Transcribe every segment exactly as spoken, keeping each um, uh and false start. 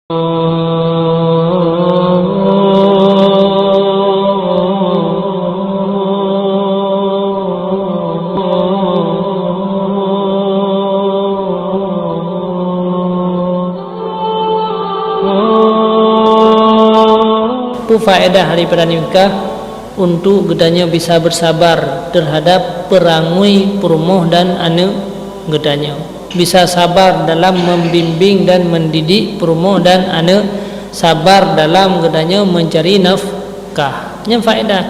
Peue faedah daripada nikah? Untuk geutanyoe bisa beusabar teuhadap peurangui peurumoh dan aneuëk geutanyoe. Bisa sabar dalam membimbing dan mendidik peurumoh dan aneuëk, sabar dalam geutanyoe mencari nafkah. Nyan faedah.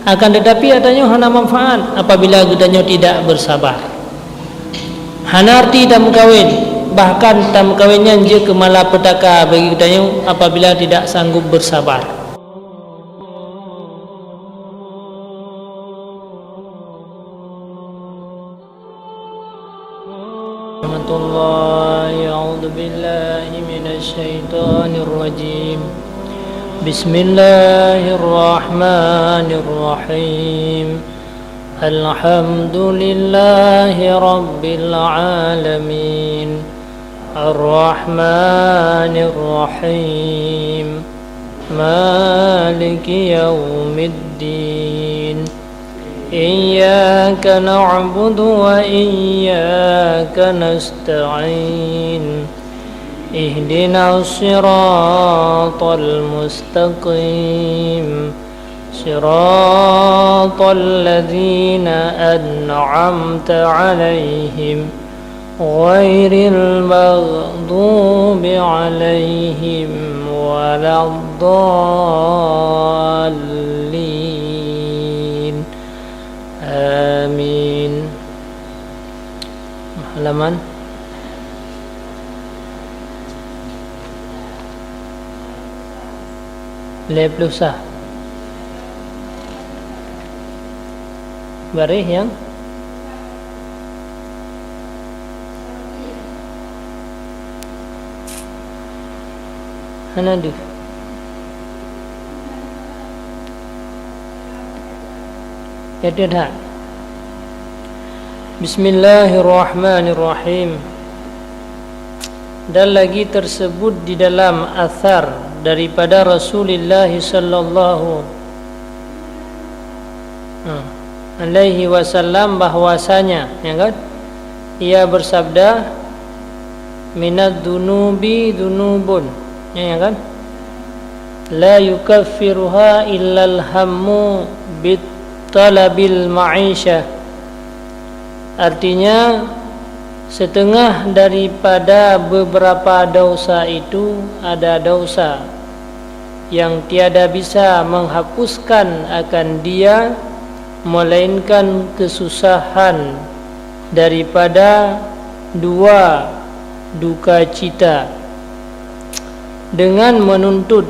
Akan tetapi, geutanyoe hana manfaat apabila geutanyoe tidak bersabar. Hana arti tameukawen, bahkan tameukawen nyan jeuet keu malapetaka bagi geutanyoe apabila tidak sanggup bersabar. ورحمة الله. أعوذ بالله من الشيطان الرجيم. بسم الله الرحمن الرحيم. الحمد لله رب العالمين. الرحمن الرحيم. مالك يوم الدين. إياك نعبد وإياك نستعين. اهدنا الصراط المستقيم. صراط الذين أنعمت عليهم غير المغضوب عليهم ولا الضالين. آمين. Halaman lhèe ploh sa. Baréh nyang hana deuh. Ya, deuh that. Bismillahirrahmanirrahim. Dan lagi tersebut di dalam athar daripada Rasulullah sallallahu, ha, alaihi wasallam bahwasanya, ya kan? Ia bersabda, "Minadz dzunubi dzunubun." Ya, ya kan? "La yukaffiruha illal hammu bit talabil ma'isyah." Artinya, setengah daripada beberapa dosa itu ada dosa yang tiada bisa menghapuskan akan dia, melainkan kesusahan daripada dua duka cita. Dengan menuntut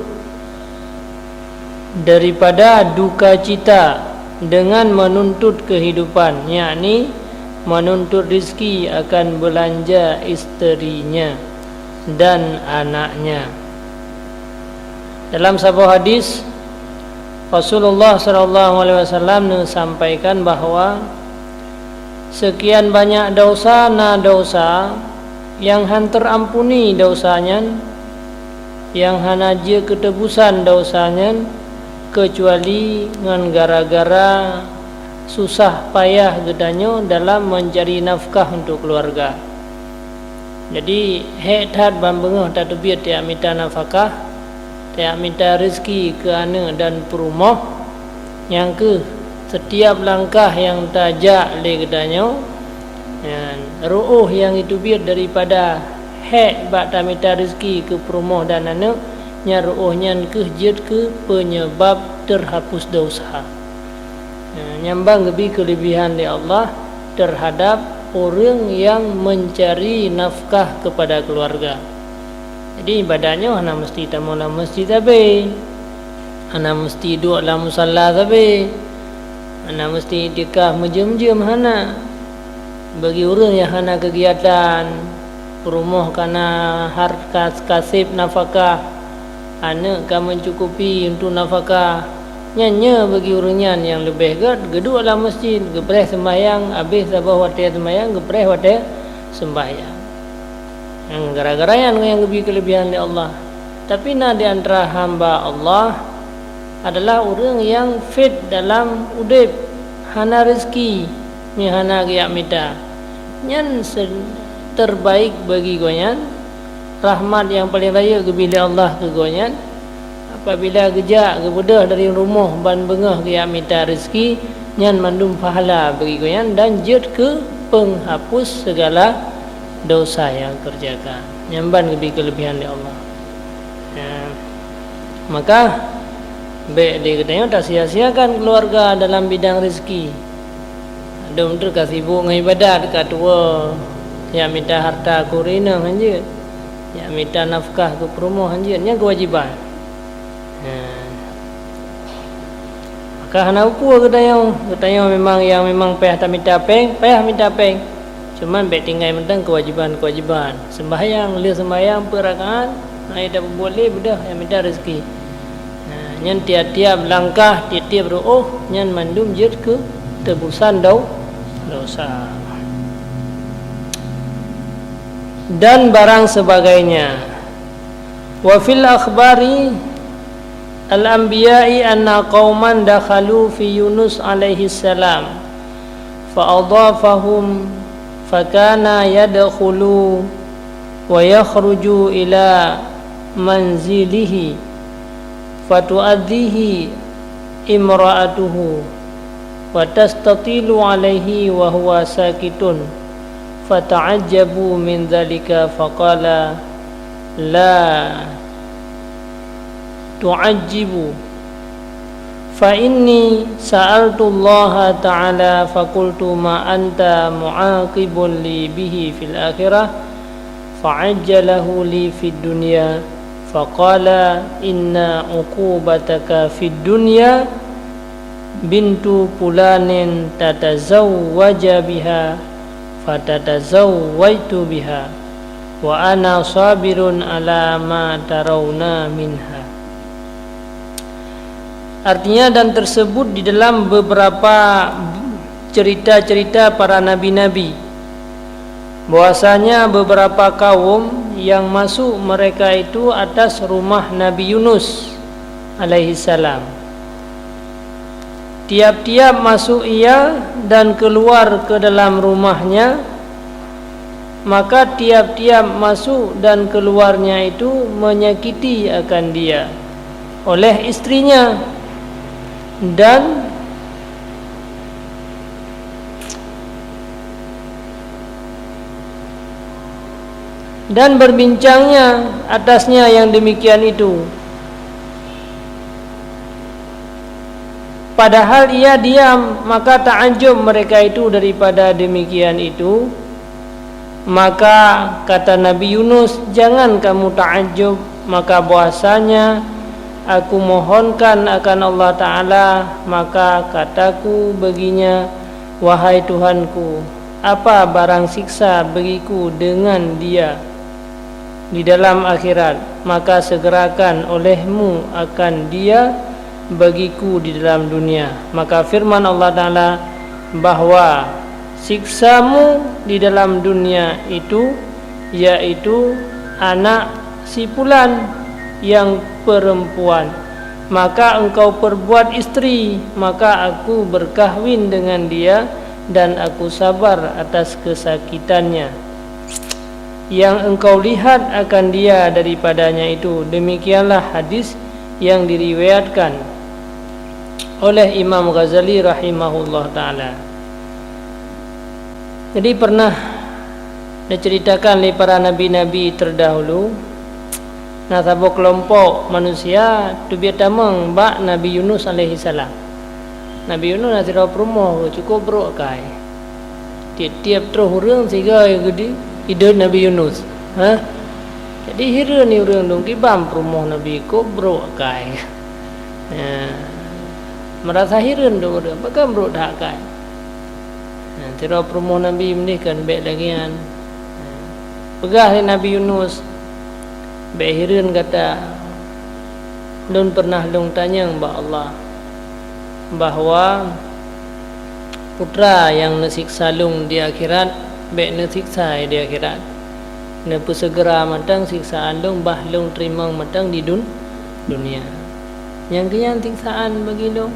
daripada duka cita dengan menuntut kehidupan, yakni menuntut rizki akan belanja isterinya dan anaknya. Dalam saboh hadis, Rasulullah sallallahu alaihi wasallam neusampaikan bahwa sekian banyak dosa na dosa nyang han teurampuni dosa nyan, nyang hana jeuet keu teubusan dosa nyan, keucuali ngon gara-gara susah payah geutanyoe dalam mencari nafkah untuk keuluwarga. Jadi, hék that ban beungoh tateubiet tajak mita nafakah, tajak mita reuzeki keu aneuëk dan peurumoh, nyang kheueh setiap langkah nyang tajak lé geutanyoe, nyan reuôh nyang jiteubiet daripada hék bak tamita reuzeki keu peurumoh dan aneuëk, nyan reuôh nyan kheueh jeuet keu peunyeubab teuhapus desya. Nah, nyan ban geubri keuleubehan lé Allah teuhadab ureuëng nyang meuncari nafkah keupada keuluwarga. Jadi, ibadat nyoe hana meusti tamong lam meuseujid sabe, hana meusti duek lam musala sabe, hana meusti iktikaf meujeuem-jeuem, hana. Bagi ureuëng nyang hana keugiatan, peurumoh ka na hareuta kaseb nafakah, aneuëk ka meucukupi untuk nafakah, nyan nyoe bagi ureuëng nyan nyang leubeh gét geuduek lam meuseujid, geupreh seumbahyang, abéh saboh watée seumbahyang, geupreh watée seumbahyang. Nyang gara-gara nyan nyang geubri keuleubehan lé Allah. Tapi na di antara hamba Allah adalah ureuëng nyang fit dalam udeb, hana rezeki, meuhana geujak mita. Nyan se-, terbaik bagi gobnyan, rahmat nyang paleng rayeuk geubri lé Allah keu gobnyan. Apabila geujak geubeudôh dari rumoh ban beungoh geujak mita rezeki, nyan mandum pahala bagi gobnyan dan jeuet keu penghapus segala dosa nyang kerjakan. Nyan ban geubri keulebihan lé Allah. Ya. Maka, bék di geutanyoe tasia-siakan keuluwarga dalam bidang rezeki. Dum teuk ka sibuk ngon ibadat, ka tuwoe, jak mita harta keu ureuëng inong hanjeuet, jak mita nafkah keu peurumoh hanjeuet, nyan keuwajiban. Ya. Maka hana ukur geutanyoe, geutanyoe memang nyang memang payah tamita péng, payah mita péng. Cuman bék tinggai mantong keuwajiban-keuwajiban. Seumbahyang, lheueh seumbahyang peuet rakaat, hana tapeubuet lé beudôh nyang mita rezeki. Nah, nyan tiap-tiap langkah, tiap-tiap reuôh, nyan mandum jeuet keu teubusan dau-, dosa. Dan barang sebagainya. Wa fil akhbari al-anbiya'i anna qauman dakhalu fi Yunus alaihi salam, fa adhafahum, fa kana yadkhulu wa yakhruju ila manzilihi, fa tu'adhihi imra'atuhu, wa tastatilu alaihi wa huwa sakitun, fa ta'ajjabu min dhalika, fa qala, "La tu'ajjibu, fa inni sa'altu Allaha ta'ala fa qultu ma anta mu'aqibun li bihi fil akhirah, fa ajjalahu li fid dunya, fa qala inna uqubataka fid dunya bintu fulanin tatazawwaja biha, fatatazawwajtu biha, wa ana sabirun ala ma tarawna minha." Artinya, dan tersebut di dalam beberapa cerita-cerita para nabi-nabi, bahwasanya beberapa kaum yang masuk mereka itu atas rumah Nabi Yunus alaihi salam. Tiap-tiap masuk ia dan keluar ke dalam rumahnya, maka tiap-tiap masuk dan keluarnya itu menyakiti akan dia oleh istrinya, dan dan berbincangnya atasnya yang demikian itu. Padahal ia diam, maka ta'ajub mereka itu daripada demikian itu. Maka kata Nabi Yunus, "Jangan kamu ta'ajub, maka bahwasanya aku mohonkan akan Allah Ta'ala." Maka kataku baginya, "Wahai Tuhanku, apa barang siksa bagiku dengan dia di dalam akhirat, maka segerakan olehmu akan dia bagiku di dalam dunia." Maka firman Allah Ta'ala bahwa siksamu di dalam dunia itu, yaitu anak si pulan yang perempuan, maka engkau perbuat istri, maka aku berkahwin dengan dia dan aku sabar atas kesakitannya yang engkau lihat akan dia daripadanya itu. Demikianlah hadis yang diriwayatkan oleh Imam Ghazali rahimahullah ta'ala. Jadi, pernah diceritakan lé para nabi-nabi terdahulu, na saboh keulompok manusia teubiet tamong bak Nabi Yunus alaihissalam. Nabi Yunus na sidroe peurumoh cukôp brôk akai. Tiep-tiep troh ureuëng sigoe geudi idon Nabi Yunus. Ha? Jadi hireuen ureuëng dong kiban peurumoh Nabi kôp brôk akai. Ya. Meurasa hireuen dong ureuëng, pakon brôk that akai. Nah, sidroe peurumoh Nabi meudeh kan bék lagée nyan. Peugah lé Nabi Yunus, "Bék hireuen gata, lôn peureunah lôn tanyong bak Allah bahwa putra nyang neusiksa lôn di akhirat, bék neusiksa di akhirat. Neupeuseugera mantong siksaan lôn bah lôn teurimong mantong di dun-, dunia. Nyang keu nyan siksaan bagi lôn.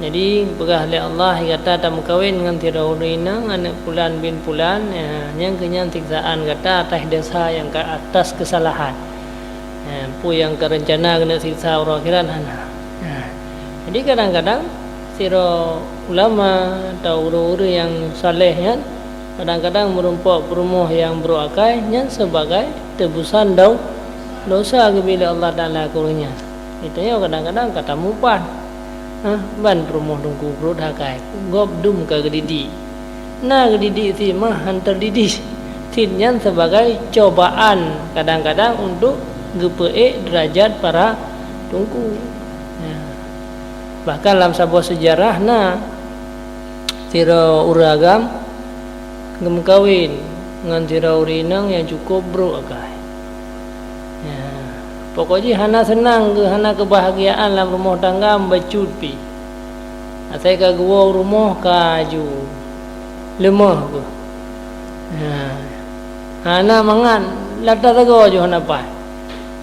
Jadi, peugah lé Allah, gata tameukawen ngon sidroe ureuëng inong, aneuëk pulan bin pulan, ya, nyang keu nyan siksaan gata atas desya nyang ka, atas keusalahan. Ya, peue nyang ka reuncana keuneuk siksa uroe akhirat hana. Ya. Jadi, kadang-kadang sidroe ulama atau ureuëng-ureuëng nyang saleh nyan, kadang-kadang meurumpok peurumoh nyang brok akai nyan sebagai tebusan dau-, dosa geubri lé Allah Taala keu ureuëng nyan. Geutanyoe kadang-kadang ka tamupan, hah, ban peurumoh teungku brok akai, gob dum ka geudidik. Na geudidik cit mah han teudidik. Cit nyan sebagai cobaan kadang-kadang untuk geupeuék deurajat para teungku. Ya. Bahkan lam saboh seujarah na sidroe ureuëng agam geumeukawen ngon sidroe ureuëng inong nyang cukup brok akai. Ya, pokok jih hana seunang geuh, hana keubahgiaan lam rumoh tangga bacut pih. Asai ka geuwoe u rumoh ka ju leumoh geuh. Ya. Hana mangat, lam sagoe ju hana paih.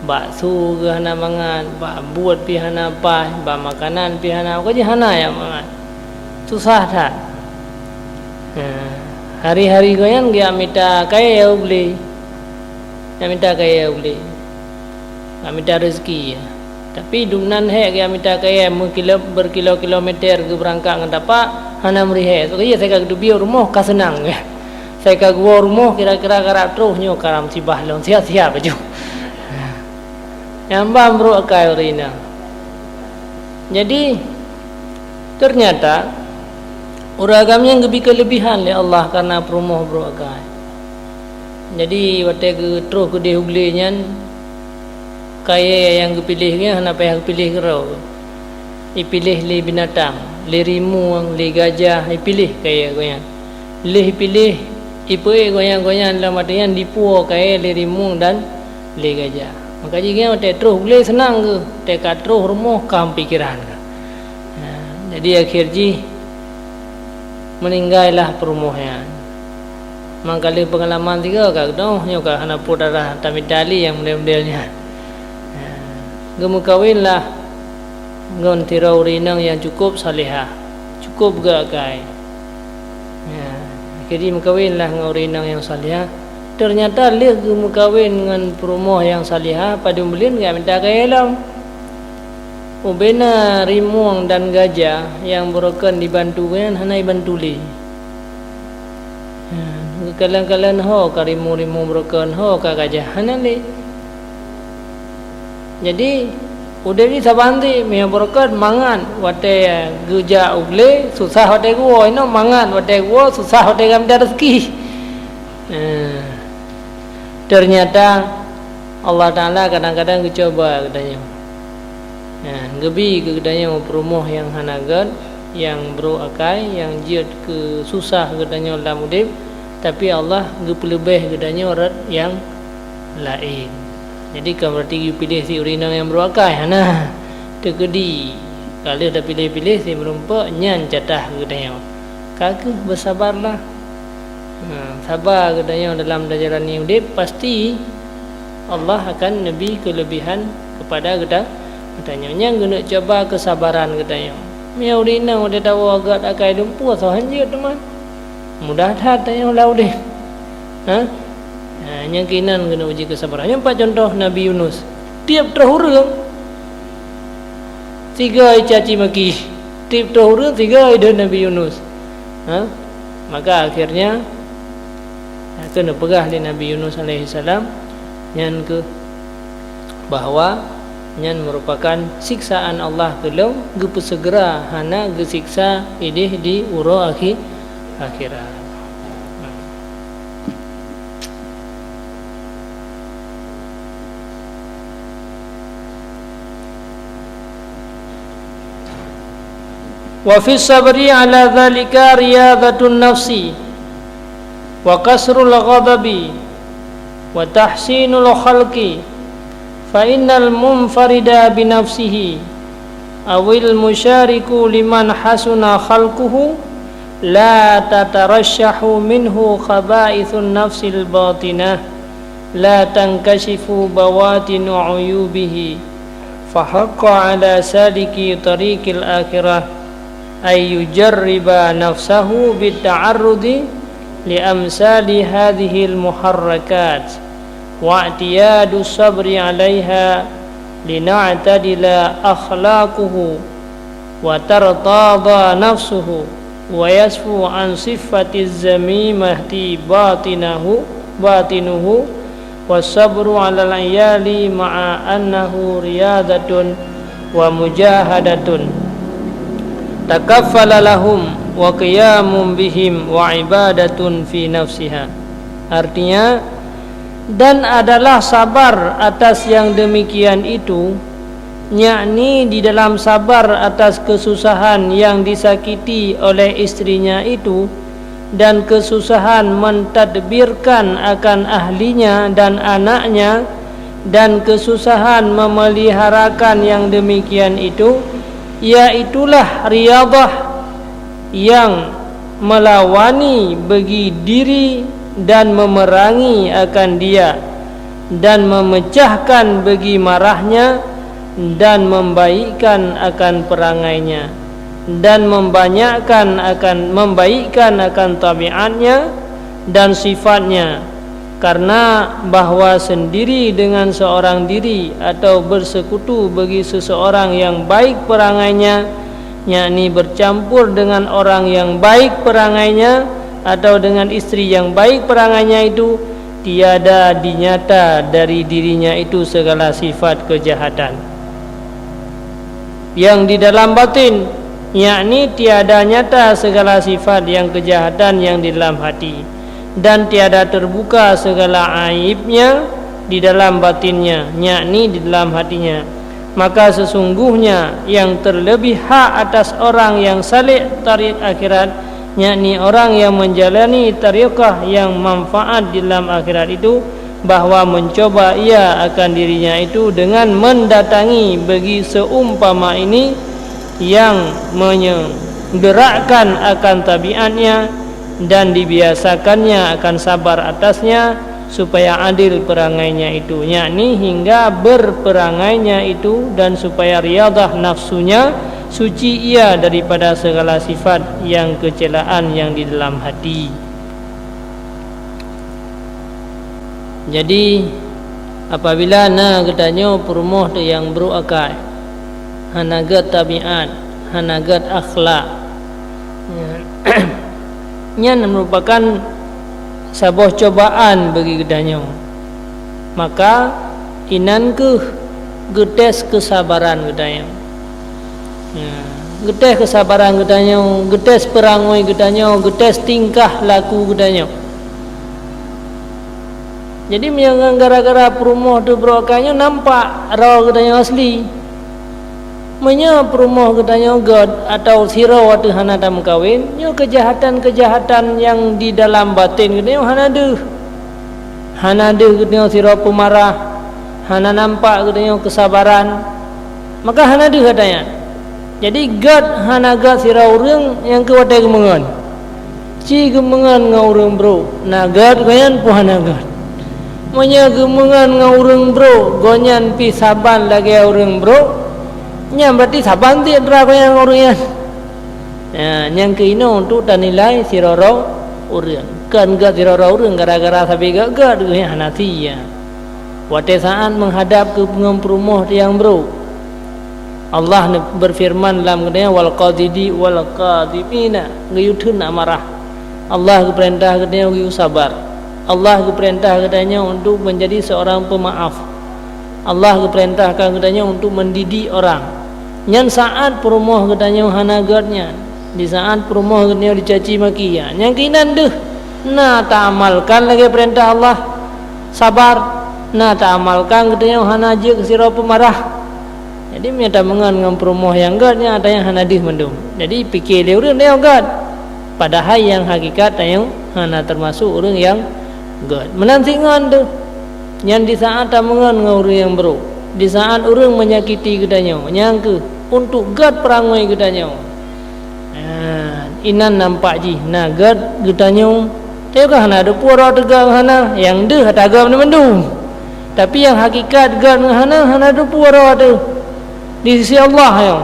Bakso geuh hana mangat, bak buet pih hana paih, bak makanan pih hana, pokok jih hana nyang mangat. Susah that. Nah, hari-hari gobnyan geujak mita kayèe u glé. Geujak mita kayèe u glé. Geujak mita reuzeki, ya. Tapi dumnan hék geujak mita kayèe meukilo-, beurkilo-kilometer geubeurangkat ngon tapak, hana meuri hék. Soe jih asai ka geuteubiet u rumoh ka seunang, ya. Asai ka geuwoe u rumoh kira-kira karab troh nyoe ka musibah lom, siap-siap laju. Nyang ban brok akai ureueng inong. Jadi, ternyata, ureueng agam nyan geubri keuleubihan lé Allah kareuna peurumoh brok akai. Jadi, watèe geutroh keudeh u glé nyan, kayèe nyang geupiléh nyan hana payah geupiléh keudroe. Ipiléh lé binatang, lé rimueng, lé gajah, ipiléh kayèe gobnyan. Lheuh ipiléh, ipeuék gobnyan-gobnyan lam ateueh nyan dipuwoe kayèe lé rimueng dan lé gajah. Maka jih gobnyan watèe troh glé seunang geuh, watèe ka troh rumoh ka meupikiran geuh. Nah, jadi akhé jih meuninggai lah peurumoh nyan. Mangka lheueh peungalaman sigoe ka geudoh nyoe ka hana peue dara tamita lé nyang model-model nyan. Nah, geumeukawen lah ngon sidroe ureueng inong nyang cukup salehah, cukup geuakai. Ya, akhé jih meukawen lah ngon ureueng inong nyang salehah. Teunyata lheueh geumeukawen ngon peurumoh nyang salehah, padum buleuen geujak mita kayèe lom. Ubena rimueng dan gajah nyang beurokon dibantu nyan hana jibantu lé. Ya, geukalon-kalon ho ka rimueng-rimueng beurokon, ho ka gajah, hana lé. Jadi, udeb jih saban cit, meunyoe beurokon mangat watèe geujak u glé, susah watèe geuwoe, inoe mangat watèe geuwoe, susah watèe geumita reuzeki. Nah, ternyata Allah Taala kadang-kadang geucuba geutanyoe. Nah, geubri keu geutanyoe peurumoh nyang hana gèt, nyang brok akai, nyang jeuet keu susah geutanyoe lam udeb, tapi Allah geupeuleubeh geutanyoe rot nyang laén. Jadi, kon beurati geupiléh si ureueng inong nyang brok akai, hana. Teukeudi, ka lheueh tapiléh-piléh si meurumpok nyan jatah geutanyoe. Ka kheueh beusabarlah. Nah, saba geutanyoe dalam tajalani udeb, pasti Allah akan neubri keuleubihan keupada geuta-, geutanyoe. Nyang geuneuk cuba keusabaran geutanyoe. Meunyoe ureueng inong watèe tawoe gèt akai lumpur, soe han jeuet teuma. Mudah that tanyoe lam udeb. Ha? Ha, nyang keunan keuneuk uji keusabaran. Nyoe pat cuntoh Nabi Yunus. Tiep troh ureueng, sigoe caci maki. Tiep troh ureueng, sigoe ideh Nabi Yunus. Ha? Maka akhirnya, ha, keuneuk peugah lé Nabi Yunus alaihissalam, nyan keuh bahwa nyan meurupakan siksaan Allah keu lôn, geupeuseugera hana geusiksa ideh di uroe akhi-, akhirat. Wa fis sabri ala dzalika riyadhatun nafsi, wa kasrul ghadabi, wa tahsinul khalqi, fa innal munfarida bi nafsihi, awil musyariku liman hasuna khalquhu, la tatarasyahu minhu khaba'ithun nafsil batinah, لا تنكشف بواطن عيوبه، فحق على سالكي طريق الآخرة أن يجرب نفسه بالتعرض لأمثال هذه المحركات، واعتياد الصبر عليها، لنعتدل أخلاقه، وترتاض نفسه، ويصفو عن صفة الذميمة باطنه، باطنه، والصبر على العيال مع أنه رياضة ومجاهدة تكفل لهم وقيام بهم وعبادة في نفسها. Artinya, dan adalah sabar atas yang demikian itu, yakni di dalam sabar atas kesusahan yang disakiti oleh istrinya itu, dan kesusahan mentadbirkan akan ahlinya dan anaknya, dan kesusahan memeliharakan yang demikian itu, iaitulah riyadhah yang melawani bagi diri dan memerangi akan dia, dan memecahkan bagi marahnya, dan membaikkan akan perangainya, dan membanyakkan akan, membaikkan akan tabiatnya dan sifatnya, karena bahwa sendiri dengan seorang diri atau bersekutu bagi seseorang yang baik perangainya, yakni bercampur dengan orang yang baik perangainya atau dengan istri yang baik perangainya itu, tiada dinyata dari dirinya itu segala sifat kejahatan. Yang di dalam batin, yakni tiada nyata segala sifat yang kejahatan yang di dalam hati, dan tiada terbuka segala aibnya di dalam batinnya, yakni di dalam hatinya. Maka sesungguhnya yang terlebih hak atas orang yang salik tarik akhirat, yakni orang yang menjalani tariqah yang manfaat di dalam akhirat itu, bahwa mencoba ia akan dirinya itu dengan mendatangi bagi seumpama ini yang menyegerakan akan tabiatnya dan dibiasakannya akan sabar atasnya, supaya adil perangainya itu, yakni hingga berperangainya itu, dan supaya riyadhah nafsunya suci ia daripada segala sifat yang kecelaan yang di dalam hati. Jadi, apabila na geutanyoe peurumoh teuh nyang brok akai, hana gét tabiat, hana gét akhlak, nyan merupakan saboh cobaan bagi geutanyoe. Maka, inan kheueh geutés keusabaran geutanyoe. Ya, geutés keusabaran geutanyoe, geutés peurangui geutanyoe, geutés tingkah laku geutanyoe. Jadi, meunyoe gara-gara peurumoh teuh brok akai nyoe nampak droe geutanyoe asli. Meunyoe peurumoh geutanyoe gét atawa sidroe teuh hana tameukawen, nyoe keujahatan-keujahatan nyang di dalam baten geutanyoe hana deuh. Hana deuh geutanyoe sidroe peumarah, hana nampak geutanyoe keusabaran, maka hana deuh ata nyan. Jadi, gét hana gét sidroe ureuëng nyang keu watée geumeungon. Ci geumeungon ngon ureuëng brok, na gét gobnyan peue hana gét. Meunyoe geumeungon ngon ureuëng brok, gobnyan pih saban lagée ureuëng brok, nyan berarti saban cit atra gobnyan ngon ureuëng nyan. Nah, nyang keuinoe untuk tanilai sidroe-droe ureuëng. Kon gét sidroe-droe ureuëng gara-gara sabe gét-gét geuh nyan hana sia. Watée saát meuhadab keu ngon peurumoh nyang brok, Allah ne-, beufeureuman lam geutanyoe, "Wal qadhidi-, wal kadhimina," geuyue theun amarah. Allah geupeurintah geutanyoe geuyue sabar. Allah geupeurintah geutanyoe untuk menjadi seorang peumaáf. Allah geupeurintahkan geutanyoe untuk mendidik orang. Nyan saát peurumoh geutanyoe hana gét nyan, di saát peurumoh geutanyoe dicaci maki, ya, nyang keuinan deuh na taamalkan lagée peurintah Allah, sabar, na taamalkan geutanyoe hana jeuet keu sidroe peumarah. Jadi, meunyoe tameungon ngon peurumoh nyang gét, nyan ata nyan hana deuh mandum. Jadi, pike lé ureuëng tanyoe gét, padahai nyang hakikat tanyoe hana teumasok ureuëng nyang gét. Meunan cit ngon teuh, nyan di saát tameungon ngon ureuëng nyang brok, di saát ureuëng menyakiti geutanyoe, nyang keuh untuk gét peurangui geutanyoe. Nah, inan nampak jih na gét geutanyoe Teuka hana teupeue droe teuga ngon hana, nyang deuh ata gob nyan mandum. Tapi nyang hakikat gob ngon hana, hana teupeue droe teuh di sisi Allah nyoe.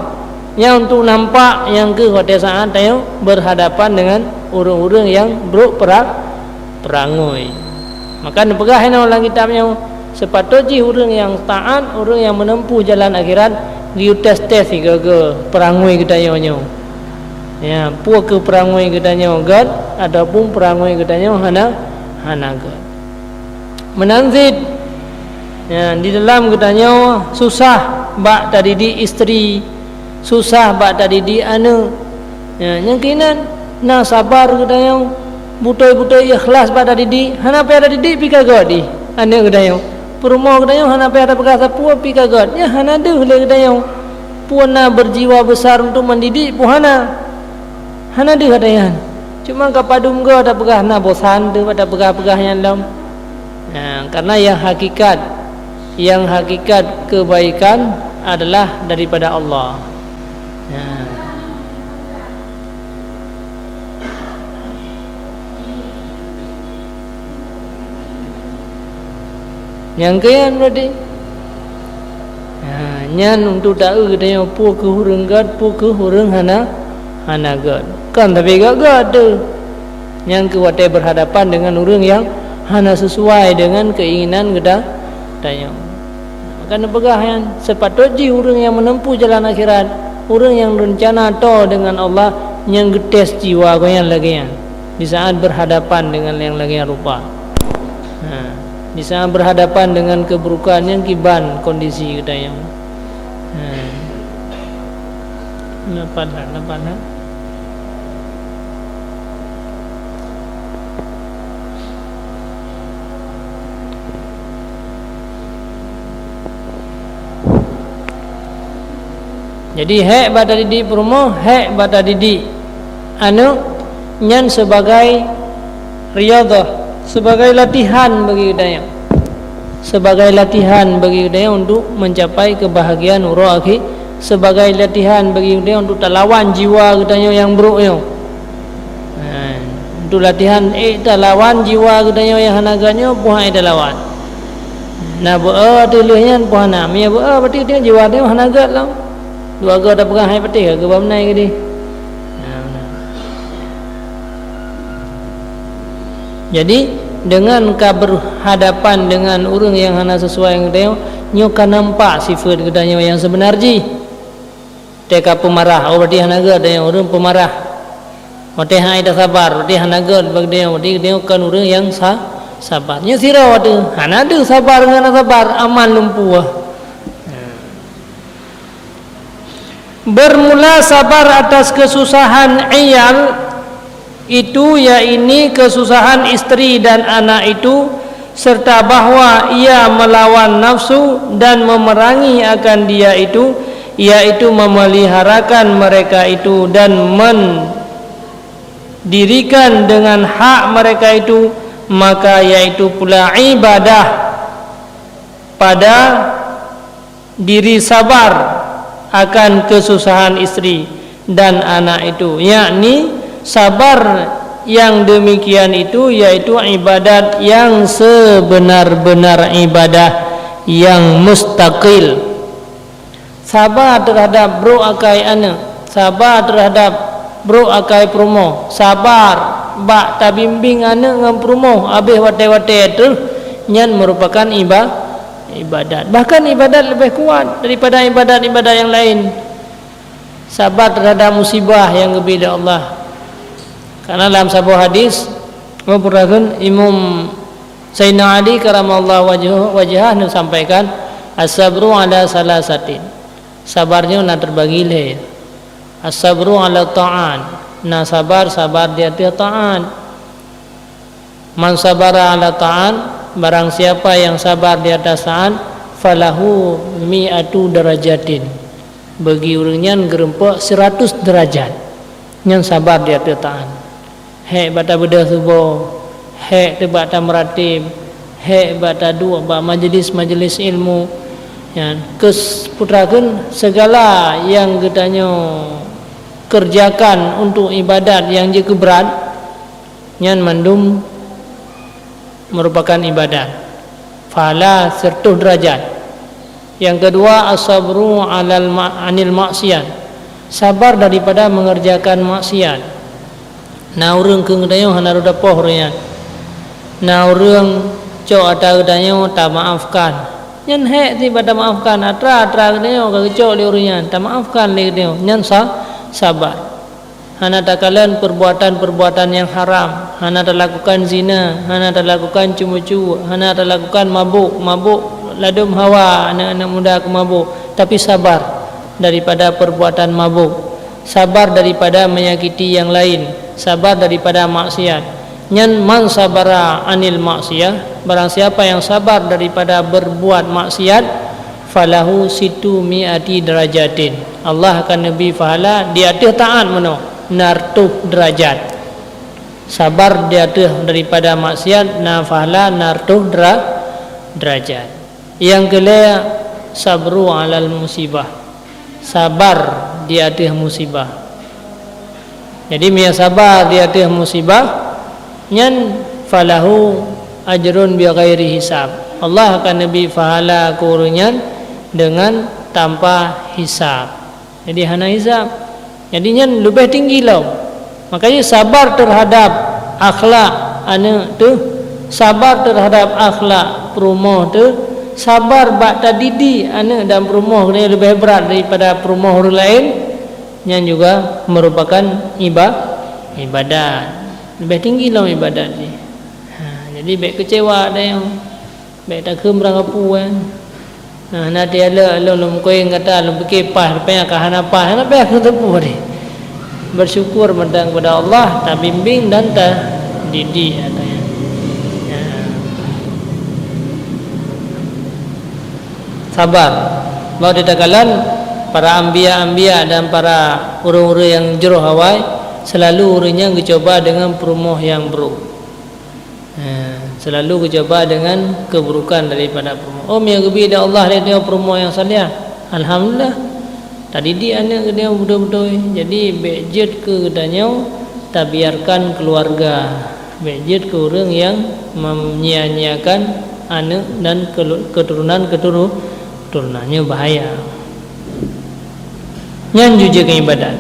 Nyang untuk nampak nyang keuh watée saát tanyoe berhadapan dengan ureuëng-ureuëng nyang brok peura-, peurangui. Maka neupeugah inoe lam kitab nyoe, seupatôt jih ureuëng nyang taát, ureuëng nyang meuneumpuh jalan akhirat, geuyue tes-tes sigoe-goe peurangui geutanyoe nyoe. Ya, peue keuh peurangui geutanyoe göt ataupun peurangui geutanyoe hana, hana göt. Meunan cit, ya, di dalam geutanyoe susah bak tadidik istri, susah bak tadidik aneuëk. Ya, nyang keunan na sabar geutanyoe, beutôi-beutôi ikhlas bak tadidik, hana payah tadidik pih ka göt di aneuëk geutanyoe. Peurumoh geutanyoe hana payah tapeugah sapeue pih ka göt. Nyan hana deuh lé geutanyoe. Peue na berjiwa besar untuk mendidik, peue hana. Hana deuh ata nyan. Cuma ka padum goe tapeugah na bosan teuh bak tapeugah-peugah nyan lom. Nah, karena yang hakikat, yang hakikat kebaikan adalah daripada Allah. Nah. Nyang keuyan berarti. Ha, nyan untuk taeu geutanyoe peue keuh ureuëng göt, peue keuh ureuëng hana, hana göt. Kon tapi göt-göt teuh. Nyan keuh watée berhadapan dengan ureuëng nyang hana sesuai dengan keinginan geuta-, geutanyoe. Maka neupeugah nyan, seupatôt jih ureuëng nyang meuneumpuh jalan akhirat, ureuëng nyang reuncana toe dengan Allah, nyang geutés jiwa geuh nyan lagée nyan. Di saat berhadapan dengan nyang lagée rupa. Ha, di saat berhadapan dengan keburukan nyang kiban kondisi geutanyoe. Ha. Nampak tak? Nampak tak? Jadi, hék bak tadidik peurumoh, hék bak tadidik aneuëk nyan sebagai riyadhah, sebagai latihan bagi geutanyoe. Sebagai latihan bagi geutanyoe untuk mencapai kebahagiaan uroe akhé, sebagai latihan bagi geutanyoe untuk talawan jiwa geutanyoe nyang brok nyoe. Nah, untuk latihan, ék talawan jiwa geutanyoe nyang hana göt nyoe, puhan ék talawan. Na beu-e ateueh lheueh nyan puhan na. Meunyo beu-e, berarti geutanyoe jiwa geutanyoe hana göt lom. Dua goe tapeugah hai patéh ka geuba meunan keudeh. Nah, nah. Jadi, dengan ka berhadapan dengan ureuëng nyang hana sesuai ngon geutanyoe, nyoe ka nampak sifeuet geutanyoe nyang seubeuna jih. Teuka peumarah, oh, berarti hana göt geutanyoe ureuëng peumarah. Watée hai tasabar, watée hana göt bak geutanyoe, berarti geutanyoe kon ureuëng nyang sa-, sabar. Nyoe sidroe teuh, hana deuh sabar ngon hana sabar, aman lumpuh. Bermula sabar atas kesusahan iyal itu, yakni kesusahan istri dan anak itu, serta bahwa ia melawan nafsu dan memerangi akan dia itu, yaitu memeliharakan mereka itu dan mendirikan dengan hak mereka itu, maka yaitu pula ibadah pada diri sabar akan kesusahan istri dan anak itu, yakni sabar yang demikian itu yaitu ibadat yang sebenar-benar ibadah yang mustaqil. Sabar terhadap brok akai aneuëk, sabar terhadap brok akai peurumoh, sabar bak tabimbéng aneuëk ngon peurumoh habéh watée-watée teuh, nyan merupakan iba-, ibadat. Bahkan ibadat leubeh kuat daripada ibadat-ibadat nyang laén. Sabar terhadap musibah nyang geubri lé Allah. Karena lam saboh hadis, meupeutrökheun Imam Sayyidina Ali karamallahu wajhu-, wajhah neusampaikan, "As-sabru ala salasatin." Sabar nyoe na teubagi lhée. "As-sabru ala ta'at." Na sabar, sabar di ateueh taat. "Man sabara ala ta'at," barang siapa yang sabar di atas taat, "falahu mi'atu darajatin." Bagi ureuëng nyan geureumpok seratus derajat. Nyan sabar di ateueh taat. Hék bak tabeudôh tuboh, hék teuh bak tameuratéb, hék bak taduek bak majelis-majelis ilmu. Nyan, keus-, peutrökheun, segala nyang geutanyoe kerjakan untuk ibadat nyang jeuet keu brat, nyan mandum merupakan ibadat. Pahala seratus derajat. Yang kedua, as-sabru alal ma-, anil maksiat. Sabar daripada mengerjakan maksiat. Na ureuëng keu geutanyoe hana rôh tapoh ureuëng nyan. Na ureuëng cok atra geutanyoe tamaafkan. Nyan hék tiba tamaafkan, atra-atra geutanyoe ka geucok lé ureuëng nyan, tamaafkan lé geutanyoe. Nyan sa-, sabar. Hana takalon perbuatan-perbuatan nyang haram, hana talakukan zina, hana talakukan cumu-cumu, hana talakukan mabuk, mabuk ladôm hawa aneuëk-aneuëk muda keu mabuk, tapi sabar daripada perbuatan mabuk, sabar daripada menyakiti yang lain, sabar daripada maksiat. Nyan man sabara anil maksiyah, barang siapa yang sabar daripada berbuat maksiat, falahu sittu mi'ati darajatin. Allah akan neubri pahala di ateueh taát meunoe, na reutôh derajat. Sabar di ateueh daripada maksiat na pahala na reutôh dera-, derajat. Nyang keulhèe, sabru alal musibah. Sabar di ateueh musibah. Jadi, meunyo sabar di ateueh musibah, nyan falahu ajrun bighairi hisab. Allah akan neubri pahala keu ureuëng nyan deungon tanpa hisab. Jadi, hana hisab. Jadi, nyan leubeh tinggi lom. Makanya, sabar terhadap akhlak aneuëk teuh, sabar terhadap akhlak peurumoh teuh, sabar bak tadidik aneuëk dan peurumoh nyan leubeh brat daripada peurumoh ureuëng laén, nyan juga merupakan iba-, ibadat. Leubeh tinggi lom ibadat jih. Ha, jadi, bék keucewa dayong. Bék takheun beurangkapeue, eh. Nah, na tialek lôn, lôn meukoe gata, lôn pike paih, rupanya ka hana paih, hana paih keu teupeu deh. Bersyukur mantong kepada Allah, tabimbing dan tadidik, katanya. Ya. Sabar. Bahwa di takalon para anbiya-anbiya dan para ureuëng-ureuëng nyang jroh awai, selalu ureuëng nyan geucoba deungon peurumoh nyang brôk. Eh, selalu geucoba deungon keuburukan daripada peurumoh. Oh, meunyo geubri lé Allah lé nyoe peurumoh nyang saleh, alhamdulillah. Tadidik aneuëk geutanyoe beutôi-beutôi. Jadi, bék jeuet keu geutanyoe tabiarkan keuluwarga. Bék jeuet keu ureuëng nyang menyia-nyiakan aneuëk dan kelu-, keuturonan-keuturu-, keuturonan. Nyoe bahaya. Nyan jujeuet keu ibadat.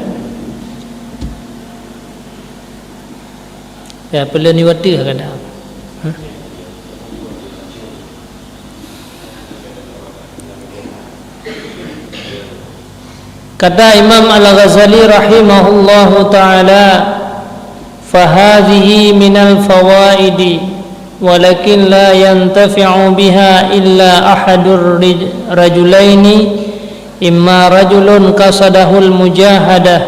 Ya, peuleueh niwateuh kadang. Hah? Kata Imam Al-Ghazali rahimahullahu ta'ala, "Fahadhihi minal fawaidi, walakin la yantafi'u biha illa ahadur rij-, rajulaini, imma rajulun qasadahul mujahadah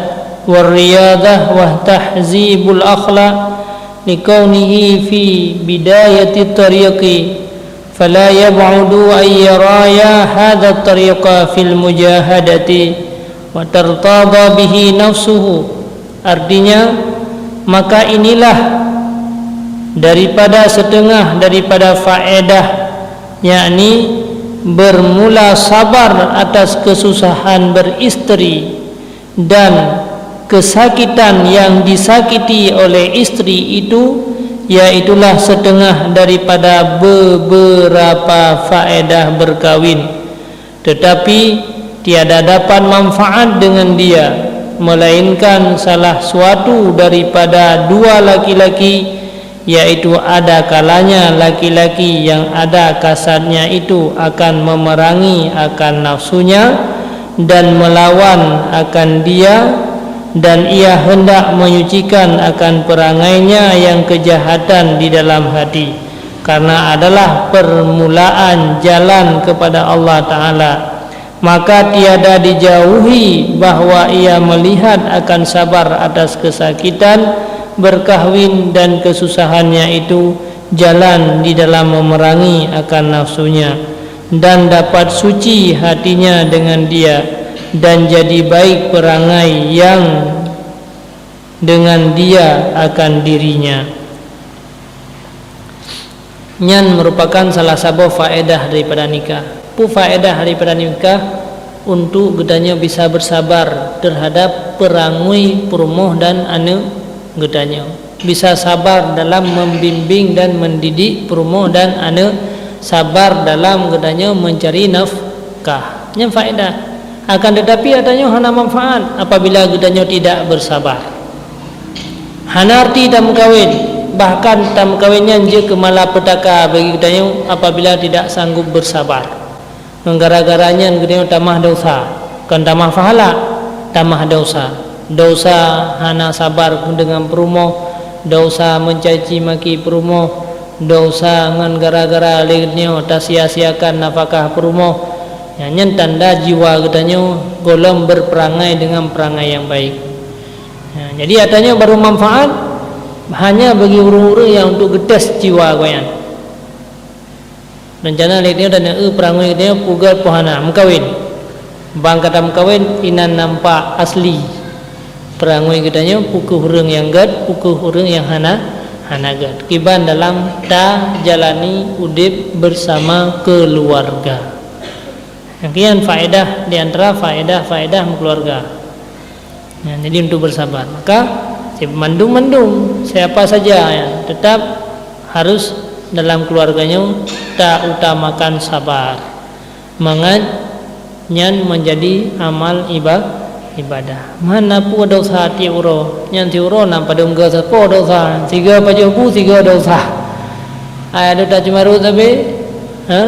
war riyadah wa tahzibul akhlaq, likaunihi fi bidayati tariqi, fala yab'udu an yaraya hadha tariqa fil mujahadati, wa tartada bihi nafsuhu." Artinya, maka inilah daripada setengah daripada faedah, yakni bermula sabar atas kesusahan beristri dan kesakitan yang disakiti oleh istri itu, yaitulah setengah daripada beberapa faedah berkawin. Tetapi tiada dapat manfaat dengan dia, melainkan salah suatu daripada dua laki-laki, yaitu ada kalanya laki-laki yang ada kasadnya itu akan memerangi akan nafsunya dan melawan akan dia, dan ia hendak menyucikan akan perangainya yang kejahatan di dalam hati, karena adalah permulaan jalan kepada Allah Ta'ala. Maka tiada dijauhi bahwa ia melihat akan sabar atas kesakitan berkahwin dan kesusahannya itu jalan di dalam memerangi akan nafsunya, dan dapat suci hatinya dengan dia, dan jadi baik perangai yang dengan dia akan dirinya. Nyan merupakan salah saboh faedah daripada nikah. Peue faedah daripada nikah? Untuk geutanyoe bisa bersabar terhadap peurangui peurumoh dan aneuëk geutanyoe. Bisa sabar dalam membimbing dan mendidik peurumoh dan aneuk, sabar dalam geutanyoe mencari nafkah. Nyan faedah. Akan tetapi, geutanyoe hana manfaat apabila geutanyoe tidak bersabar. Hana arti tameukawen, bahkan tameukawen nyan jeuet keu malapetaka bagi geutanyoe apabila tidak sanggup bersabar. Ngon gara-gara nyan geutanyoe tamah desya, kon tamah pahala, tamah desya. Desya hana sabar deungon peurumoh, desya meucaci maki peurumoh, desya ngon gara-gara lé geutanyoe tasia-siakan nafakah peurumoh. Nyan, nyan tanda jiwa geutanyoe gohlom berperangai deungon perangai nyang baik. Nah, jadi geutanyoe barô manfaat hanya bagi ureuëng-ureuëng nyang untuk geutés jiwa gobnyan. Rencana lé geutanyoe dan eu peurangui geutanyoe peugét pih hana meukawen. Ban ka tameukawen inan nampak asli peurangui geutanyoe, peu kheueh ureuëng nyang gét, peu kheueh ureuëng nyang hana, hana gét. Kiban dalam tajalani udeb bersama keuluwarga. Nyang kian faedah di antara faedah-faedah meukeuluwarga. Ya, jadi untuk bersabar. Maka, si-, mandum-mandum, siapa saja, ya, tetap harus dalam keluarga nyoe tautamakan sabar. Mangat nyan menjadi amal iba-, ibadah. Mana pun desya tiep uroe, nyan tiep uroe na padum geusapo desya, sigoe pajoh bu, sigoe desya. Ai, adoe tacumaru sabe, ha?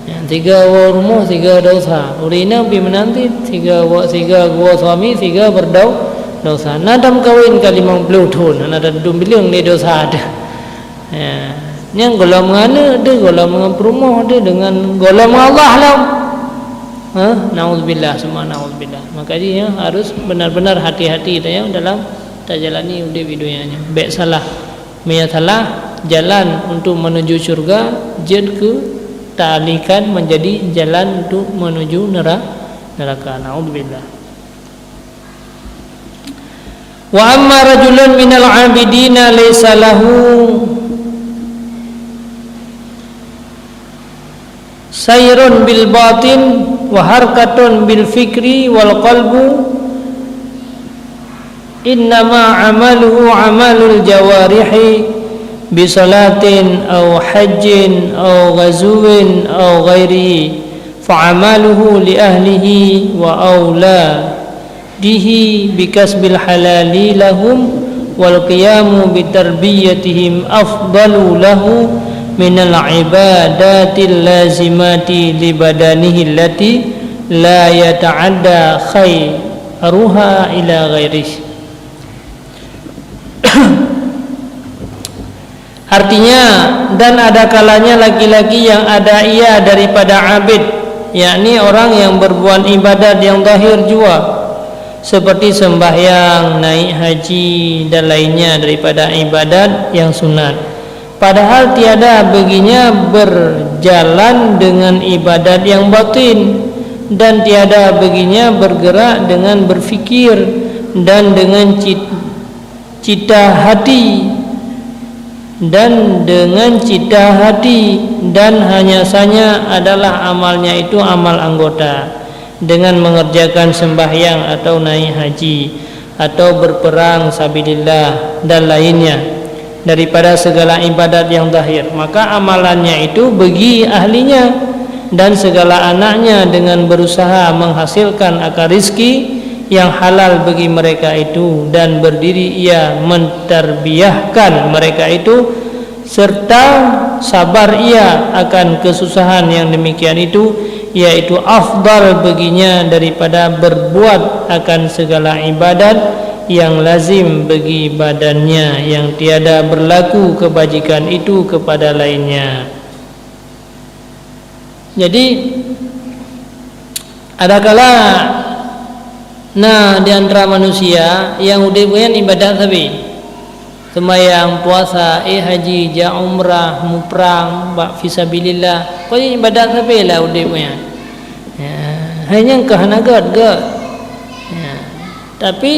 Nyang sigoe woe rumoh, sigoe desya. Ureuëng inong pih meunan cit, sigoe woe, sigoe geuwoe suami, sigoe beudeu-, desya. Na tameukawen ka limong ploh thon, hana tadum bileueng lé desya teuh. Ya. Nyang gohlom ngon aneuk teuh, gohlom ngon peurumoh teuh, deungon gohlom ngon Allah lom. Ha? Naudzubillah, summa naudzubillah. Maka jih, ya, harus benar-benar hati-hati ta, ya, dalam tajalani udeb di donya nyoe. Bék salah. Meunyo salah jalan untuk menuju syurga, jeuet keu taalihkan menjadi jalan untuk menuju nera-, neraka. Naudzubillah. Wa amma rajulun minal abidina laisa lahu sayrun bil batin wa harkatun bil fikri wal qalbu, innama amaluhu amalul jawarihi bi salatin aw hajjin aw ghazwin aw ghairihi, fa amaluhu li ahlihi wa auladihi bi kasbil halali lahum wal qiyamu bi tarbiyatihim afdalu lahu minal ibadatil lazimati li badanihi allati la yata'adda khairuha ila ghairih. Artinya, dan ada kalanya laki-laki yang ada ia daripada abid, yakni orang yang berbuat ibadat yang zahir jua, seperti sembahyang, naik haji, dan lainnya daripada ibadat yang sunat. Padahal tiada baginya berjalan dengan ibadat yang batin, dan tiada baginya bergerak dengan berfikir dan dengan cit-, cita hati, dan dengan cita hati, dan hanya saja adalah amalnya itu amal anggota, dengan mengerjakan sembahyang atau naik haji, atau berperang sabilillah, dan lainnya, daripada segala ibadat yang zahir, maka amalannya itu bagi ahlinya dan segala anaknya dengan berusaha menghasilkan akan rizki yang halal bagi mereka itu, dan berdiri ia mentarbiahkan mereka itu, serta sabar ia akan kesusahan yang demikian itu, yaitu afdal baginya daripada berbuat akan segala ibadat yang lazim bagi badannya, yang tiada berlaku kebajikan itu kepada lainnya. Jadi, adakala na di antara manusia nyang udeb nyan ibadat sabe, seumayang, puasa, éh haji, jak umrah, muprang bak fisabilillah, pokoknya ibadat sabe lah udeb nyan. Ya, hai nyang keuh hana gét-gét. Ya. Tapi,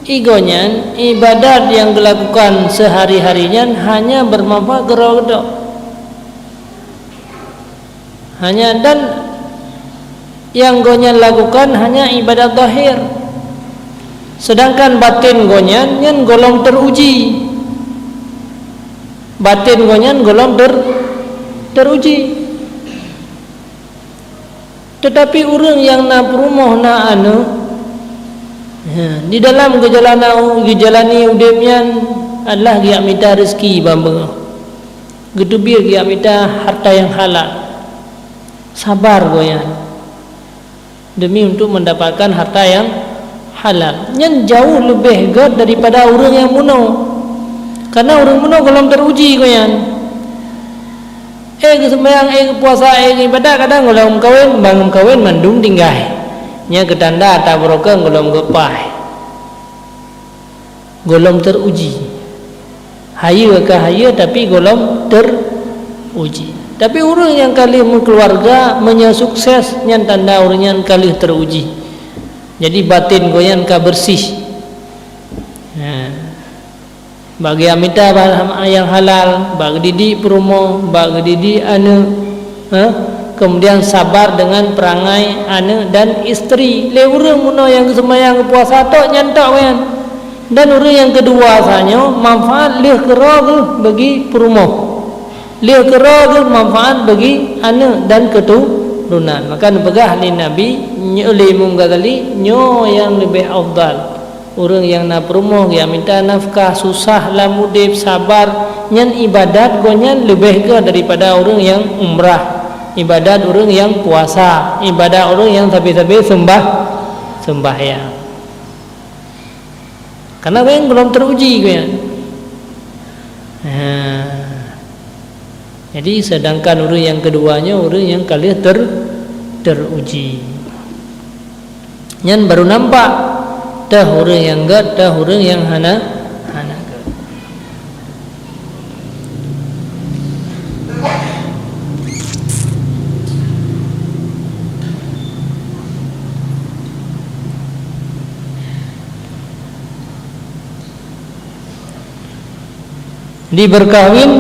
igo nyan, ibadat nyang geulakukan seuhari-hari nyan hanya beumanfaat keudroe-keudroe. Hanya dan nyang gobnyan lakukan hanya ibadat zahir. Sedangkan batin gobnyan nyan gohlom teuruji. Batin gobnyan gohlom ter-, teruji. Teutapi ureuëng nyang na peurumoh, na aneuëk, di dalam geujalana-, geujalani udeb nyan adalah geujak mita rezeki bak beungoh, geuteubiet geujak mita harta nyang halal. Sabar gobnyan demi untuk mendapatkan harta nyang halal. Nyan jauh leubeh gét daripada ureuëng nyang bunoe. Karena ureuëng bunoe gohlom teruji gobnyan. Eh geuseumbahyang, eh geupuasa, eh geuibadat, kadang gohlom meukawen, ban meukawen mandum tinggai. Nyan keu tanda ata barokah gohlom gét paih. Gohlom teruji. Hayeue ka hayeue, tapi gohlom teruji. Tapi ureuëng nyang ka lheueh meukeuluwarga, meunyoe sukses, nyan tanda ureuëng nyan ka lheueh teruji. Jadi batin gobnyan ka beureuséh. Nah, bak geujak mita nyang halal, bak geudidik peurumoh, bak geudidik aneuëk, eh, kemudian sabar dengan perangai aneuëk dan isteri. Lé ureuëng bunoe nyang geuseumbahyang geupuasa tok nyan tok nyan. Dan ureuëng nyang keudua sa nyoe manfaat lheueh keudroe geuh bagi peurumoh. Lheueh keudroe geuh manfaat bagi aneuëk dan keuturonan. Maka neupeugah lé Nabi, nyoe lé Imam Ghazali, nyoe nyang leubeh afdal. Ureuëng nyang na peurumoh, geujak mita nafkah, susah lam udeb, sabar, nyan ibadat gobnyan leubeh gét daripada ureuëng nyang umrah, ibadat ureuëng nyang puasa, ibadat ureuëng nyang sabe-sabe seumbah-, seumbahyang. Karena gobnyan gohlom teruji gobnyan. Ha. Jadi, sedangkan ureuëng nyang keudua nyoe ureuëng nyang ka lheueh ter-, teruji. Nyan baru nampak teuh ureuëng nyang gét, teuh ureuëng nyang hana, hana gét. Di berkahwin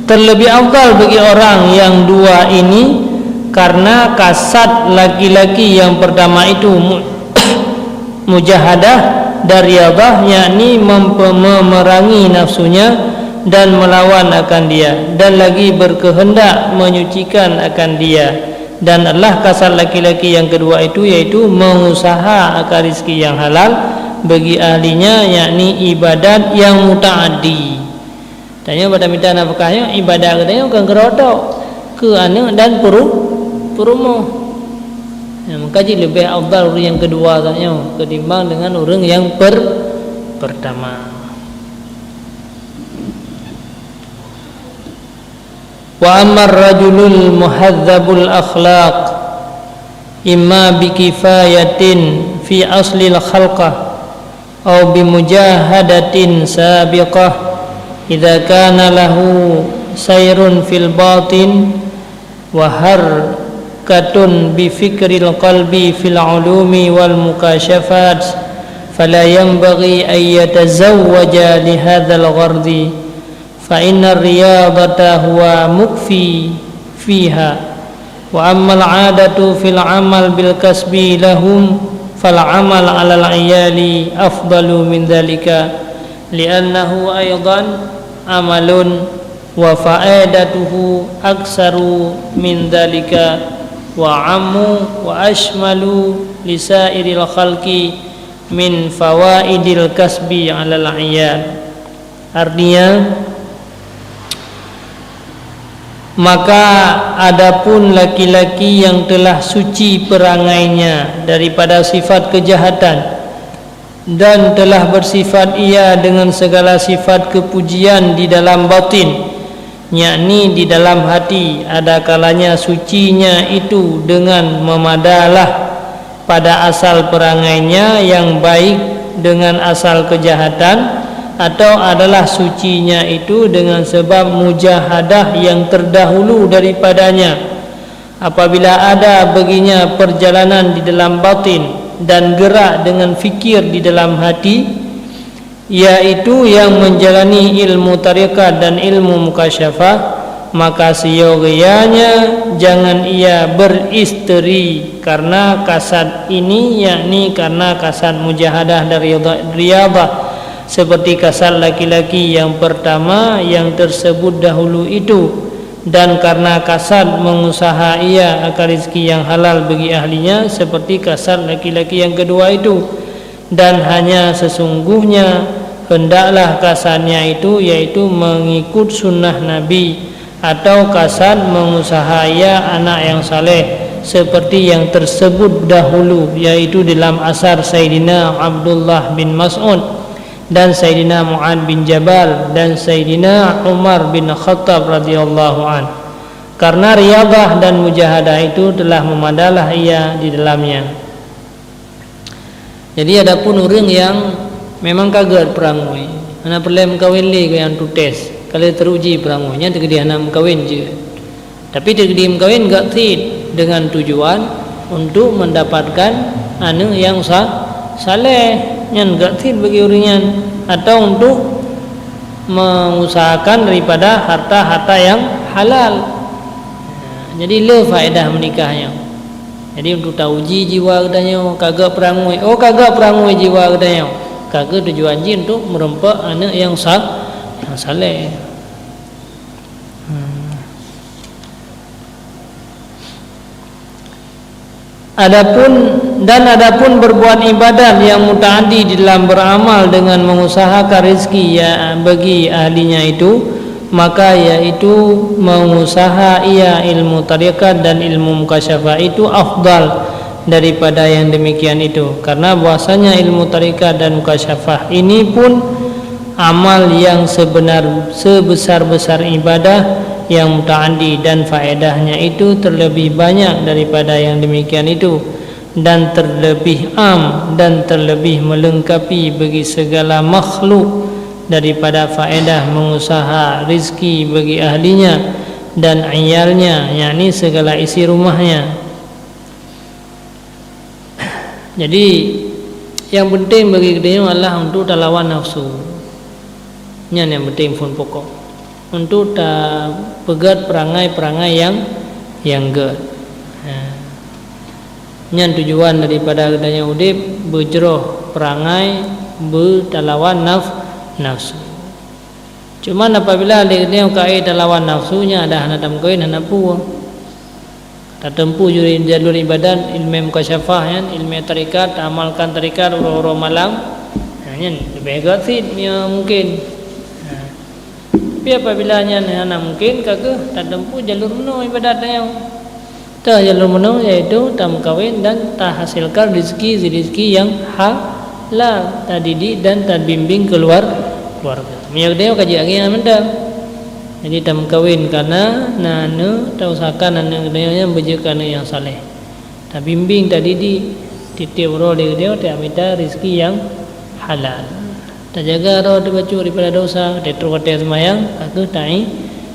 terlebih afdal bagi orang yang dua ini, karena kasad laki-laki yang pertama itu mu-, mujahadah dan riyadhah, yakni mempe-, memerangi nafsunya dan melawan akan dia, dan lagi berkehendak menyucikan akan dia. Dan adalah kasad laki-laki yang kedua itu, yaitu mengusaha akan rizki yang halal bagi ahlinya, yakni ibadat yang mutaaddi. Tanyoe bak tamita nafkah nyoe, ibadat geutanyoe kon keudroe tok, keu aneuëk dan peuru-, peurumoh. Nah, maka jih leubeh afdal ureuëng nyang keudua tanyoe keutimbang dengan ureuëng nyang per-, pertama. Wa ammar rajulul muhadzabul akhlaq imma bi kifayatin fi aslil khalqah aw bi mujahadatin sabiqah, idza kana lahu sayrun fil batin wa harkatun bi fikril qalbi fil ulumi wal mukasyafat, fala yanbaghi an yatazawwaja li hadzal ghardi. Fa innar riyadhata huwa mukfi fiha. Wa ammal 'adatu fil 'amal bil kasbi lahum, fal 'amal 'alal 'iyali afdalu min dzalika, li'annahu aidan 'amalun wa fa'idatuhu aktsaru min dzalika, wa 'ammu wa asymalu li sa'iril khalqi min fawaidil kasbi 'alal 'iyal. Artinya, maka adapun laki-laki yang telah suci perangainya daripada sifat kejahatan dan telah bersifat ia dengan segala sifat kepujian di dalam batin, yakni di dalam hati, ada kalanya sucinya itu dengan memadalah pada asal perangainya yang baik dengan asal kejahatan, atau adalah sucinya itu dengan sebab mujahadah yang terdahulu daripadanya. Apabila ada baginya perjalanan di dalam batin dan gerak dengan fikir di dalam hati, yaitu yang menjalani ilmu tarekat dan ilmu mukasyafah, maka siogianya jangan ia beristeri karena kasad ini, yakni karena kasad mujahadah dan riyadha-, riyadhah, seperti kasad laki-laki yang pertama yang tersebut dahulu itu, dan karena kasad mengusaha ia akan rizki yang halal bagi ahlinya, seperti kasad laki-laki yang kedua itu. Dan hanya sesungguhnya hendaklah kasadnya itu, yaitu mengikut sunnah Nabi, atau kasad mengusaha ia anak yang saleh, seperti yang tersebut dahulu, yaitu dalam asar Saidina Abdullah bin Mas'ud dan Saidina Mu'ad bin Jabal dan Saidina Umar bin Khattab radhiyallahu an. Karena riyadhah dan mujahadah itu telah memadalah ia di dalamnya. Jadi, adapun ureuëng nyang memang ka gét peurangui, hana peureulée meukawen lé keu nyang tutes, ka lheueh teuruji peurangui, nyan teukeudi hana meukawen jeuet. Tapi teukeudi meukawen gét cit deungon tujuan untuk mendapatkan aneuëk nyang sa-, saleh, nyan gét cit bagi ureuëng nyan, atau untuk mengusahakan daripada harta-harta nyang halal. Jadi, le faedah meunikah nyoe. Jadi, untuk tauji jiwa geutanyoe, ka gét peurangui. Oh, ka gét peurangui jiwa geutanyoe. Ka gét tujuan jih untuk meureumpok aneuëk nyang sa-, nyang saleh. Hmm. Adapun, dan adapun berbuat ibadat yang mutaaddi di dalam beramal dengan mengusahakan rezeki ya bagi ahlinya itu, maka yaitu mengusaha ia ilmu tarikat dan ilmu mukasyafah itu afdal daripada yang demikian itu, karena bahwasanya ilmu tarikat dan mukasyafah ini pun amal yang sebenar, sebesar-besar ibadah yang mutaaddi, dan faedahnya itu terlebih banyak daripada yang demikian itu, dan terlebih am dan terlebih melengkapi bagi segala makhluk daripada faedah mengusaha rizki bagi ahlinya dan iyalnya, yakni segala isi rumahnya. Jadi, nyang penting bagi geutanyoe adalah untuk talawan nafsu. Nyan nyang penting phon pokok. Untuk tapeugét perangai-perangai nyang, nyang gét. Ha. Nyan tujuan daripada geutanyoe udeb, beujroh perangai, beutalawan naf-, nafsu. Cuman apabila lé geutanyoe ka ék talawan nafsu, nyan adak hana tameukawen, hana peue. Tateumpu juri-, jalur ibadat, ilmu mukasyafah nyan, ilmu tarikat, taamalkan tarikat uroe-uroe malam. Nah, nyan leubeh gét cit meunyoe mungkin. Nah, tapi apabila nyan hana mungkin, ka kheueh tateumpu jalur meunoe ibadat tanyoe. Teuh jalur meunoe, yaitu tameukawen dan tahasilkan rizki-rizki nyang halal, tadidik dan tabimbing keluar-, keluarga. Meunyoe geutanyoe ka jeuet angén mantong. Jadi, tameukawen kana na aneuëk, tausahakan aneuëk geutanyoe nyan beujeuet keu aneuëk nyang saleh. Tabimbing, tadidik, tieb-tieb uroe lé geutanyoe tamita rizki nyang halal. Tajaga droe teubacut daripada dosa, teutroh watée seumayang, ka kheueh taék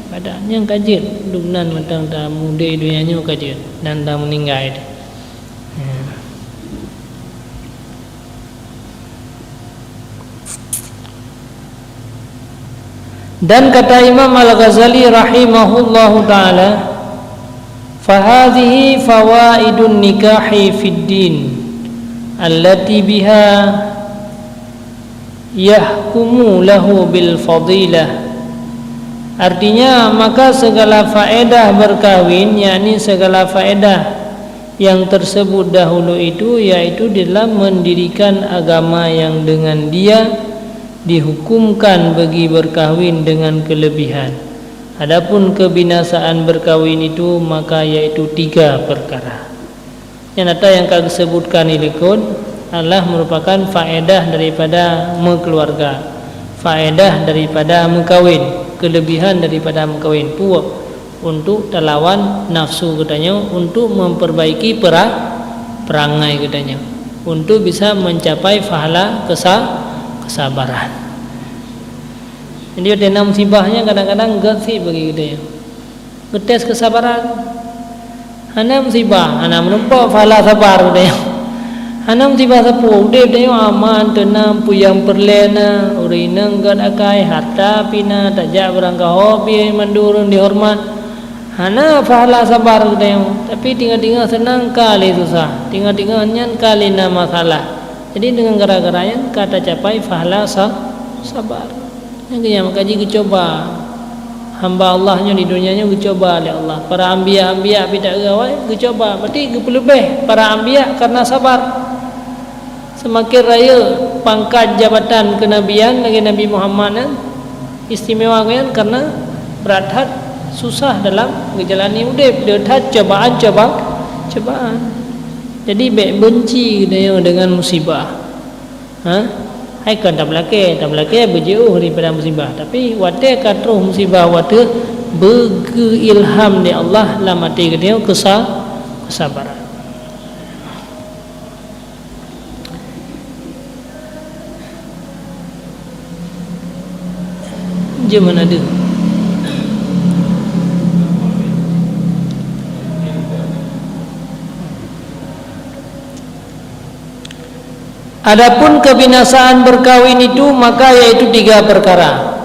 ibadat. Nyan ka jeuet, dum nan mantong tamudeb donya nyoe ka jeuet, dan tameuninggai. Ya. Dan kata Imam Al-Ghazali rahimahullahu taala, "Fahadhihi fawaidun nikahi fid din, allati biha yahkumu lahu bil fadilah." Artinya, maka segala faedah berkahwin, yakni segala faedah yang tersebut dahulu itu, yaitu dalam mendirikan agama yang dengan dia dihukumkan bagi berkahwin dengan kelebihan. Adapun kebinasaan berkahwin itu, maka yaitu tiga perkara. Nyang ata nyang ka geusebutkan di likot adalah merupakan faedah daripada meukeuluarga, faedah daripada meukawen, kelebihan daripada meukawen. Puwoe? Untuk talawan nafsu geutanyoe, untuk memperbaiki pera-, perangai geutanyoe, untuk bisa mencapai pahala kesa-, kesabaran. Jadi, watée na musibah nyan kadang-kadang gét cit bagi geutanyoe. Geutés kesabaran. Hana musibah, hana meurumpok pahala sabar geutanyoe. Hana musibah sapeue, udeb tanyoe aman, teunang, peue nyang peureulée na, ureuëng inong gét akai, harta pih na, tajak beurangkaho pih mandum ureuëng dihoreumat. Hana pahala sabar geutanyoe, tapi teungoh-teungoh seunang ka lé susah, teungoh-teungoh nyan ka lé na masalah. Jadi, deungon gara-gara nyan ka tacapai pahala sa-, Sabar. Nyang keunyan maka jigeucuba. Hamba Allah nyoe di dunia nyoe geucuba lé Allah. Para anbiya-anbiya pih taeu awai geucuba. Berarti geupeuleubeh para anbiya karena sabar. Seumaken rayeuk pangkat jabatan keunabian lagée Nabi Muhammad nyan, istimewa geuh nyan karena brat that susah dalam geujalani udeb, le that cobaan-coba-, cobaan. Jadi bék beunci geutanyoe deungon musibah. Ha? Hai kon tapeulakée, tapeulakée beujiôh daripada musibah. Tapi watée ka troh musibah, watée beugeu ilham lé Allah lam até geutanyoe keusa-, keusabaran. Jeuet meunan deuh. Adapun kebinasaan berkawin itu, maka yaitu tiga perkara.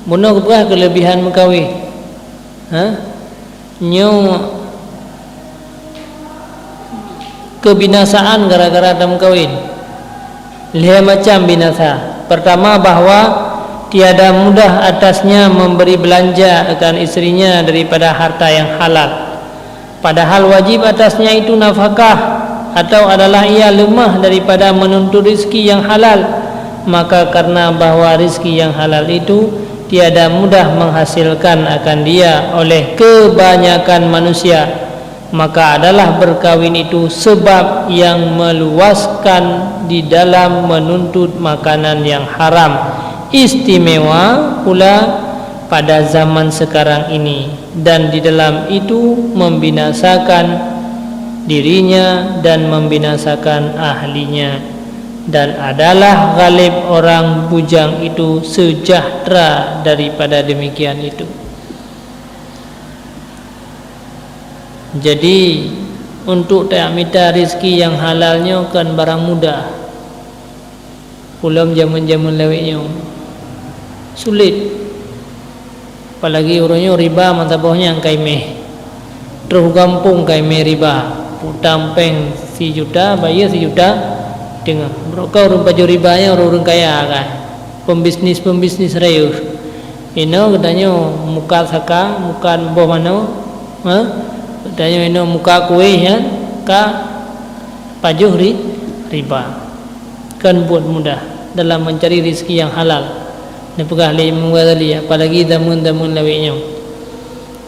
Bunoe geupeugah kelebihan meukawen. Ha? Nyoe kebinasaan gara-gara tameukawen. Lhée macam binasa. Pertama, bahwa tiada mudah atasnya memberi belanja akan istrinya daripada harta yang halal. Padahal wajib atasnya itu nafkah, atau adalah ia lemah daripada menuntut rizki yang halal. Maka karena bahwa rizki yang halal itu tiada mudah menghasilkan akan dia oleh kebanyakan manusia, maka adalah berkawin itu sebab yang meluaskan di dalam menuntut makanan yang haram, istimewa pula pada zaman sekarang ini, dan di dalam itu membinasakan dirinya dan membinasakan ahlinya, dan adalah ghalib orang bujang itu sejahtera daripada demikian itu. Jadi, untuk tamita rizki nyang halal nyoe kon barang mudah. Ulôn jameun-jameun lawét nyoe sulet. Apalagi uroe nyoe riba meusaboh nyang ka imeh. Troh gampông ka imeh riba. Utang péng sijuta, bayeue sijuta teungoh. Meunurot kah ureuëng pajoh riba nyan ureuëng-ureuëng kaya kan? Pembisnis-pembisnis rayeuk. Inoe geutanyoe muka saka, muka boh manoe, ha? Geutanyoe inoe muka kueh nyan ka pajoh ri-, riba. Kon buet mudah dalam mencari rezeki yang halal. Neupeugah lé Imam Ghazali, apalagi zameun-zameun lawét nyoe.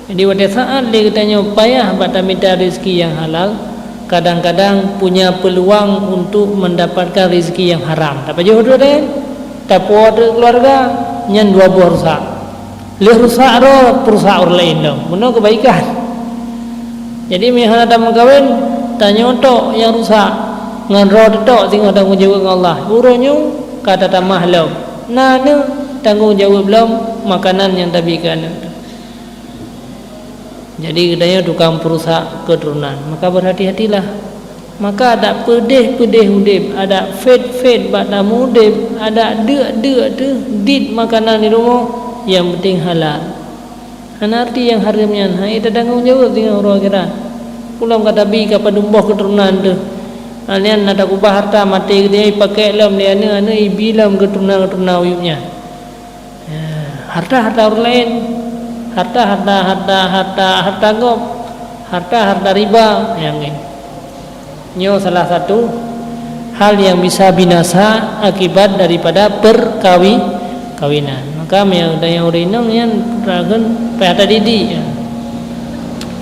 Jadi, watée saát lé geutanyoe payah bak tamita rezeki nyang halal, kadang-kadang punya peluang untuk mendapatkan rezeki nyang haram. Tapajoh droe, tapuwoe droe keuluwarga, nyan dua boh rusak. Lheueh rusak droe, peurusak ureuëng laén lom. Meunoe keubaikan. Jadi, meuhana tameukawen, tanyoe tok nyang rusak. Ngon droe teutok singoh tanggong jaweueb ngon Allah. Uroe nyoe ka tatamah lom. Na aneuëk, tanggong jaweueb lom makanan nyang tabi keu aneuëk. Jadi, geutanyoe tukang peurusak keuturonan, maka berhati-hatilah. Maka adak peudeh-peudeh udeb, adak fet-fet bak tamu udeb, adak deuk-deuk teuh dit makanan di rumoh, nyang penting halal. Hana arti nyang hareuem nyan, hai tatanggong jaweueb singoh uroe akhirat. Ulôn ka tabi ka padum boh keuturonan teuh. Nyan na takubah harta maté geutanyoe ipakèk lom lé aneuëk-aneuëk ibi lom keuturonan-keuturonan uyueb nyan. Ya, harta-harta ureuëng laén, harta-harta, harta-harta, harta gob, harta-harta riba, nyang nyoe salah satu hal yang bisa binasa akibat daripada perkawi-, kawinan. Maka meunyoe ureuëng inong nyan ragen payah tadidik, ya.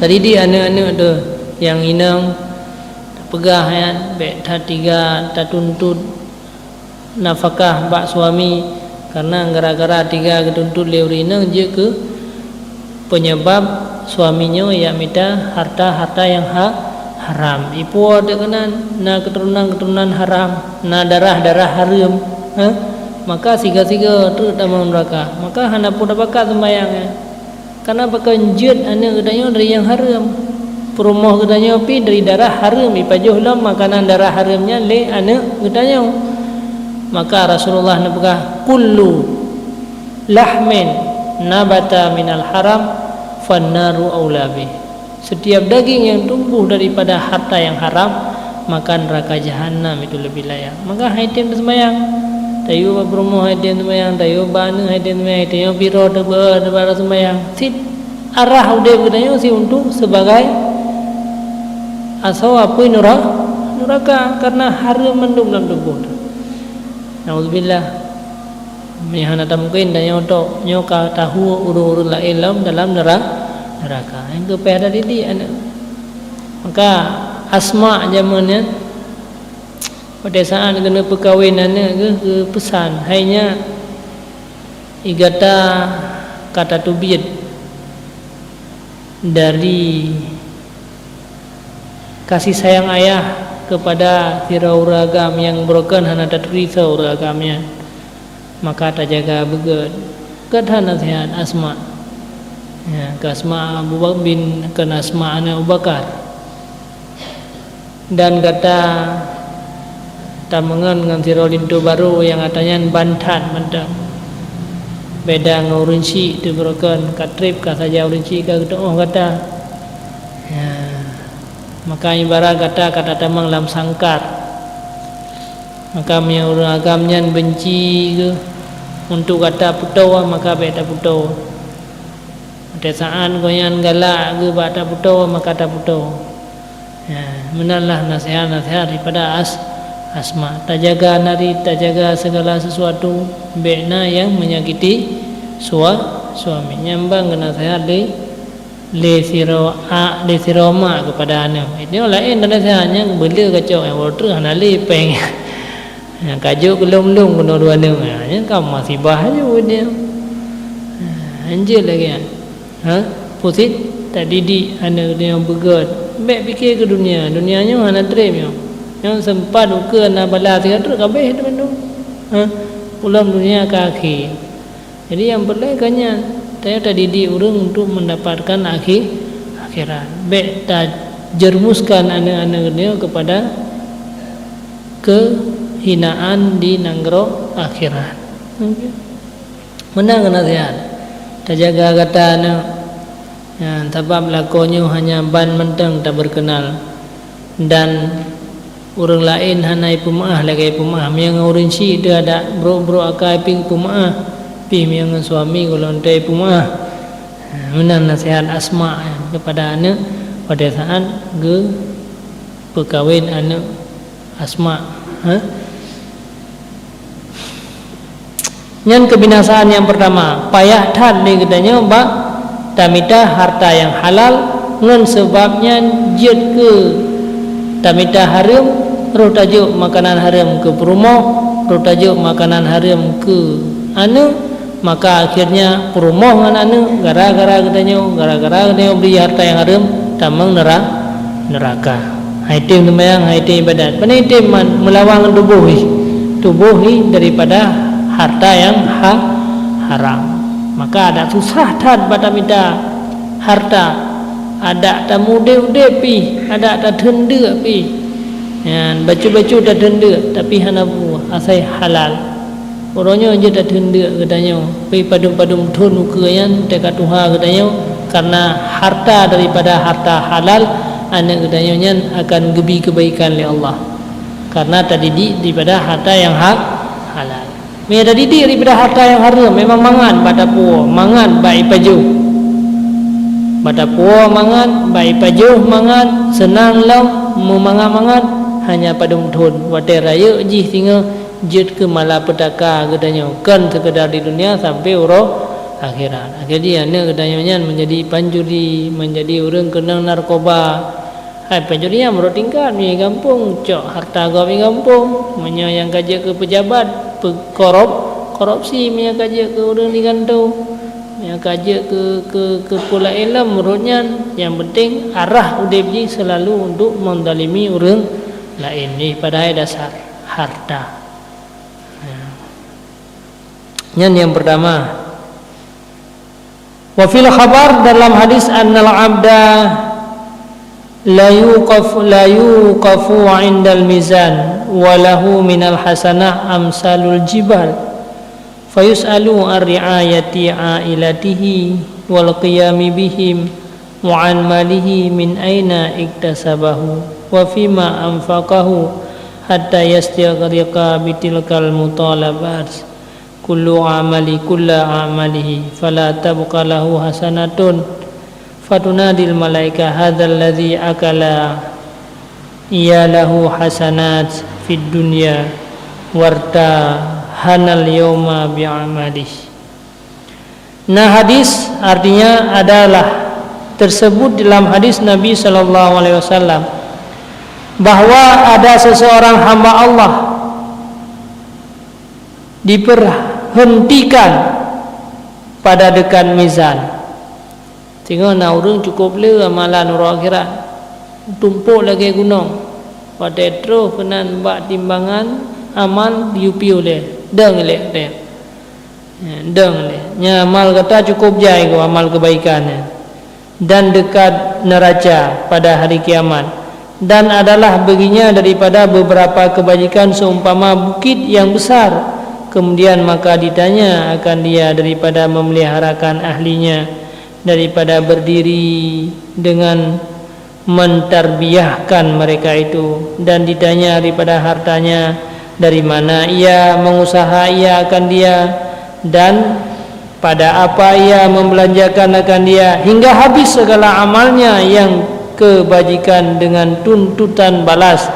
Tadidik aneuëk-aneuëk tu nyang inong, tapeugah nyan bék tatiga tatuntut nafakah bak suami, karena gara-gara tiga geutuntut lé ureuëng inong jeuet keu penyebab suami nyoe jak mita harta-harta nyang ha-, haram. Ipuwoe teuk keunan na keuturonan-keuturonan haram, na darah-darah hareuem, ha? Maka siga-siga treuk tamong neuraka. Maka hana peue tabakat seumbahyang nyan. Karena pakon jeuet aneuëk geutanyoe dari nyang hareuem. Peurumoh geutanyoe pih dari darah hareuem ipajoh lom makanan darah hareuem nyan lé aneuëk geutanyoe. Maka Rasulullah neupeugah, "Kullu lahmin nabata minal haram, fannaru aula bih." Setiap daging yang tumbuh daripada harta yang haram, maka neraka jahanam itu lebih layak. Maka hai tem seumbahyang. Tayue bak peurumoh hai tem seumayang, tayue bak aneuëk hai tem seumayang, tayue piro teubeu teubara seumayang. Cit arah udeb geutanyoe cit untuk sebagai asoe apui nura-, nuraka, karena hareuem mandum lam tuboh. Nauzubillah. Meuhana tamungken tanyoe tok, nyoe ka tahu ureuëng-ureuëng laén lom dalam nera-, neraka. Nyang geupeuhada didik aneuëk. Maka Asma jameun nyan, pada saat keuneuk peukawen aneuëk geuh, geupeusan, "Hai nyak, i gata ka tateubiet dari kasih sayang ayah kepada sidroe ureuëng agam nyang beureukan hana taturi soe ureuëng agam nyan, maka tajaga beugét." Gét that naseuhat Asma. Ya, keu Asma Abu Bak-, bin, keu Asma aneuëk Abu Bakar. Dan gata tameungon ngon sidroe linto barô nyang ata nyan ban that mantong. Beda ngon ureuëng syik teuh beureukan, ka treb ka saja ureuëng syik ka geuteuôh gata. Ya. Maka ibarat gata ka tatamong lam sangkar. Maka meunyoe ureuëng agam nyan beunci geuh untuk gata putôh, maka bék taputôh. Watée saát gobnyan galak geuh bak taputôh, maka taputôh. Ya, meunanlah naseuhat-naseuhat daripada As-, Asma. Tajaga nari, tajaga segala sesuatu, bék na nyang menyakiti sua-, suami. Nyan ban geunaseuhat lé, lé sidroe a, lé sidroe mak keupada aneuëk. Itu laén dan naseuhat nyang beuleu kacok nyang uroe treuk hana lé péng. Nyang ka jok keu lom-lom keunoe dua aneuëk, ha, nyan ka musibah aju buet nyan. Ha, hanjeuet lagée nyan. Ha, pusét tadidik aneuëk nyoe beugét. Bék pike keu dunia, dunia nyoe hana treb nyoe. Nyoe seumpat ukeue na bala sigoe treuk ka abéh teuma nyoe. Ha, ulôn dunia ka akhé. Jadi nyang peureulée ka nyan, tanyoe tadidik ureuëng untuk mendapatkan akhi-, akhirat. Bék tajeurmuskan aneuëk-aneuëk nyoe keupada keuhinaan di nanggroe akhirat. Meunan keuh naseuhat. Tajaga gata aneuëk. Nyan, sabab lakoe nyoe hanya ban mantong tabeureukeunal, dan ureuëng laén hana ipeumeuáh lagée ipeumeuáh. Meunyoe ngon ureuëng syik teuh adak brok-brok akai pih ipeumeuáh, pih meunyoe ngon suami gohlom teuh ipeumeuáh. Meunan naseuhat Asma keupada aneuëk pada saát geupeukawen aneuëk Asma. Ha? Nyan keubinasaan nyang peurtama, payah that lé geutanyoe bak tamita harta nyang halal, ngon sabab nyan jeuet keu tamita hareuem, roh tajok makanan hareuem keu peurumoh, roh tajok makanan hareuem keu aneuëk, maka akhirnya peurumoh ngon aneuëk gara-gara geutanyoe, gara-gara geutanyoe bri harta nyang hareuem, tamong neura-, neuraka. Hai tem seumayang, hai tem ibadat. Pane tem man meulawan ngon tuboh jih. Tuboh jih daripada harta nyang ha-, haram. Maka adak susah that bak tamita harta. Adak tamudeb-udeb pih, adak tatheun deuk pih. Nyan, bacut-bacut tatheun deuk, tapi hana buah, asai halal. Uroe nyoe jeuet tatheun deuk geutanyoe, pih padum-padum thon ukeue nyan teuka tuha geutanyoe, karena harta daripada harta halal aneuëk geutanyoe nyan akan geubi keubaikan lé Allah, karena tadidik daripada harta nyang ha-, halal. Meunyoe tadidik daripada harta nyang hareuem, memang mangat bak tapuwoe, mangat bak ipajoh. Bak tapuwoe mangat, bak ipajoh mangat, seunang lom, meumangat-mangat, hanya padum thon, watée rayeuk jih singoh jeuet keu malapetaka geutanyoe, kon seukeudar di dunia sampai uroe akhirat. Akhé jih aneuëk geutanyoe nyan meunjadi pancuri, meunjadi ureuëng keunong narkoba. Hai, pancuri nyan meurok tingkat, meunyoe gampông, cok harta gob gampông. Meunyoe nyang ka jeuet keu peujabat, peukorop-, korupsi, meunyoe ka jeuet keu ureuëng di kantô. Meunyoe ka jeuet keu, keu, keu peue laén lom meurok nyan, nyang penting arah udeb jih seulalu untuk menzalimi ureuëng laén. Nyoe padahai dasar harta. Ya. Nyan nyang peurtama. Wa fil khabar, dalam hadis, annal abda la yuqaf-, la yuqafu indal mizan wa lahu minal hasanah amsalul jibal. Fayus'alu an ri'ayati ailatihi wal qiyami bihim wa an malihi min aina iktasabahu wa fima anfaqahu hatta yastaghriqa bitilkal mutalabat kullu amali kulla amalihi, fala tabqa lahu hasanatun, fatunadil malaika, hadzal ladzi akala iyalahu hasanat fid dunya wartahanal yauma bi'amalihi. Nah, hadis artinya adalah tersebut dalam hadis Nabi sallallahu alaihi wasallam bahwa ada seseorang hamba Allah diperhentikan pada dekat mizan. Singoh na ureuëng cukup le amalan uroe akhirat, tumpok lagée gunong. Watée troh keunan bak timbangan amal, yue piôh lé, dong ilée teuh. Ya, dong lé. Nyan amal gata cukup jai keu amal kebaikan nyan. Dan dekat neraca pada hari kiamat. Dan adalah baginya daripada beberapa kebajikan seumpama bukit yang besar. Kemudian maka ditanya akan dia daripada memeliharakan ahlinya, daripada berdiri dengan mentarbiahkan mereka itu, dan ditanya daripada hartanya, dari mana ia mengusaha ia akan dia, dan pada apa ia membelanjakan akan dia, hingga habis segala amalnya yang kebajikan dengan tuntutan balas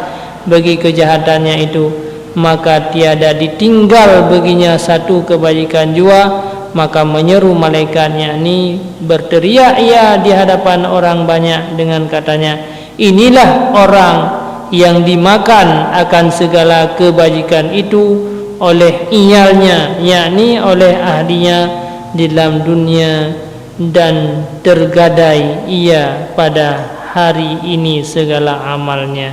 bagi kejahatannya itu, maka tiada ditinggal baginya satu kebajikan jua, maka menyeru malaikat, yakni berteriak ia di hadapan orang banyak dengan katanya, "Inilah orang yang dimakan akan segala kebajikan itu oleh iyalnya, yakni oleh ahlinya di dalam dunia, dan tergadai ia pada hari ini segala amalnya."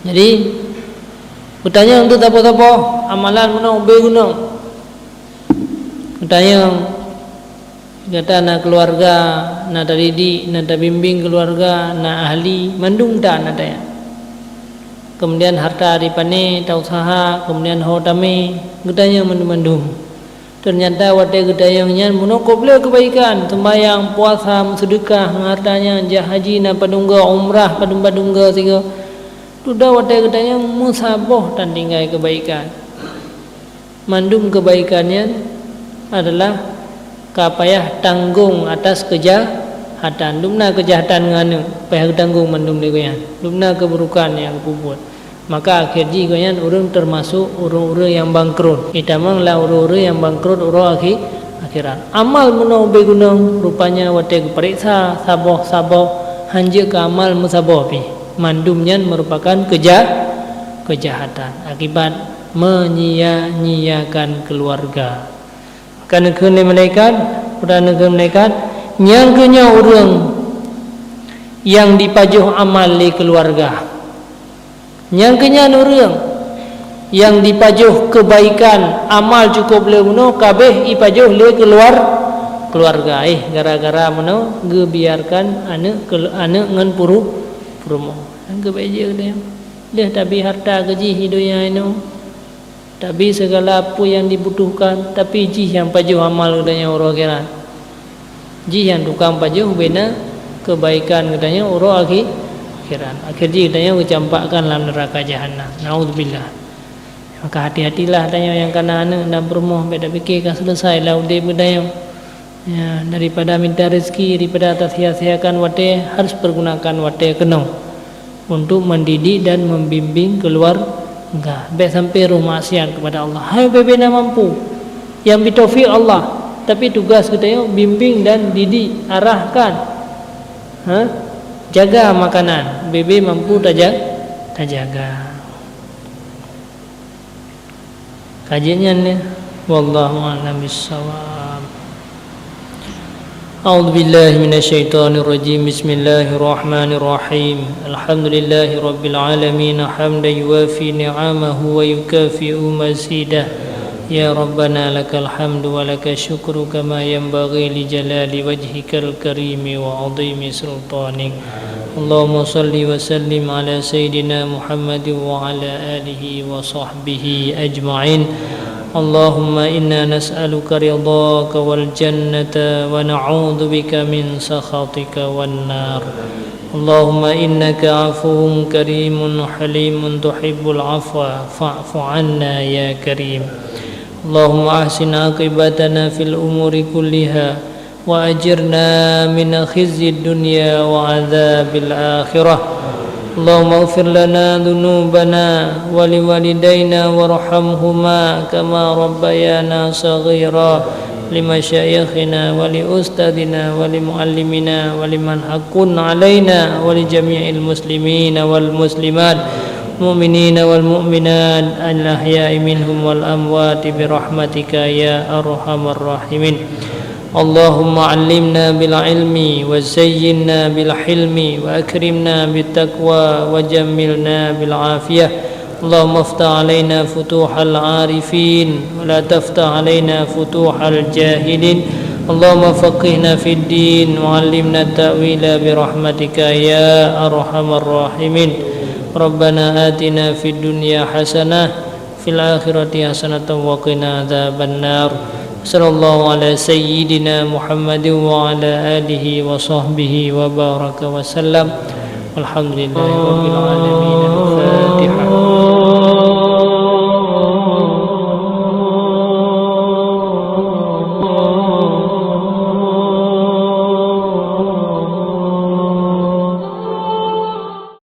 Jadi, geutanyong teuh saboh-saboh, amalan meunoe ubé gunong. Geutanyong, gata na keuluwarga, na tadidik, na tabimbéng keuluwarga, na ahli, mandum that na tanyong. Keumudian harta dipané, tausaha, keumudian ho tamé, geutanyong mandum-mandum. Teunyata watée geutanyong nyan meunoe kôb le keubaikan, seumayang, puasa, meuseudeukah ngon harta nyan, jak haji na padum goe, umrah padum-padum goe sigoe. Dudoe watée geutanyong meusaboh tan tinggai keubaikan. Mandum keubaikan nyan adalah ka payah tanggong atas keujahatan. Dum na keujahatan ngon aneuëk, payah geutanggong mandum lé gobnyan. Dum na keuburukan nyang geupeubuet. Maka akhé jih gobnyan ureuëng teumasok ureuëng-ureuëng nyang bangkrot. Itamong lam ureuëng-ureuëng nyang bangkrot uroe akhé-, akhirat. Amal meunoe ubé gunong, rupanya watée geupareksa saboh-saboh, hanjeuet keu amal meusaboh pih. Mandum nyan meurupakan keuja-, keujahatan akibat menyia-nyiakan keuluwarga. Ka neukheun lé malaikat, peugah neukheun malaikat, "Nyang keuh nyoe ureuëng nyang jipajoh amal lé keuluwarga." Nyang keuh nyan ureuëng nyang jipajoh keubaikan, amal cukôp le meunoe, ka abéh jipajoh lé keuluwar-, keuluwarga. Eh, gara-gara meunoe geubiarkan aneuëk keul-, aneuëk ngon puru-, peurumoh. Nyang keuh bék jeuet deh. Deh tabi harta keu jih di donya inoe. Tabi segala peue nyang jibutuhkan, tapi jih nyang pajoh amal geutanyoe uroe akhirat. Jih nyang tukang pajoh bina keubaikan geutanyoe uroe akhi-, akhirat. Akhé jih geutanyoe geucampakkan lam neuraka jahanam. Naudzubillah. Maka hati-hatilah tanyoe nyang kana aneuëk dan peurumoh, bék tapike ka seuleusai lam udeb geutanyoe. Ya, daripada minta rezeki, daripada tasia-siakan watée, harus pergunakan watée keunoe untuk mendidik dan membimbing keuluwarga. Bék sampai roh maksiat kepada Allah. Hai ubé-bé na mampu, nyang bri taufik Allah, tapi tugas geutanyoe bimbing dan didik, arahkan. Ha? Jaga makanan, ubé-bé mampu taja-, tajaga. Ka jeuet nyan lé. Wallahu a'lam bissawab. A'udzu billahi minasy syaithanir rajim. Bismillahirrahmanirrahim. Alhamdulillahi rabbil alamin, hamdan yuwafi ni'amahu wa yukafi'u mazidah. Ya Rabbana lakal hamdu wa lakasyukru kama yanbaghi li jalali wajhikal karimi wa 'azimi sultanik. Allahumma shalli wa sallim ala sayyidina Muhammadin wa ala alihi wa sahbihi ajma'in. اللهم إنا نسألك رضاك والجنة ونعوذ بك من سخطك والنار. اللهم إنك عفو كريم حليم تحب العفو فاعف عنا يا كريم. اللهم أحسن عاقبتنا في الأمور كلها وأجرنا من خزي الدنيا وعذاب الآخرة. اللهم اغفر لنا ذنوبنا ولوالدينا وارحمهما كما ربيانا صغيرا، لمشايخنا ولأستاذنا ولمعلمنا ولمن حق علينا ولجميع المسلمين والمسلمات، المؤمنين والمؤمنات، الأحياء منهم والأموات برحمتك يا أرحم الراحمين. اللهم علمنا بالعلم وزينا بالحلم وأكرمنا بالتقوى وجملنا بالعافية. اللهم افتح علينا فتوح العارفين ولا تفتح علينا فتوح الجاهلين. اللهم فقهنا في الدين وعلمنا التأويل برحمتك يا أرحم الراحمين. ربنا آتنا في الدنيا حسنة في الآخرة حسنة وقنا عذاب النار. صلى الله على سيدنا محمد وعلى آله وصحبه وبارك وسلم. والحمد لله رب العالمين.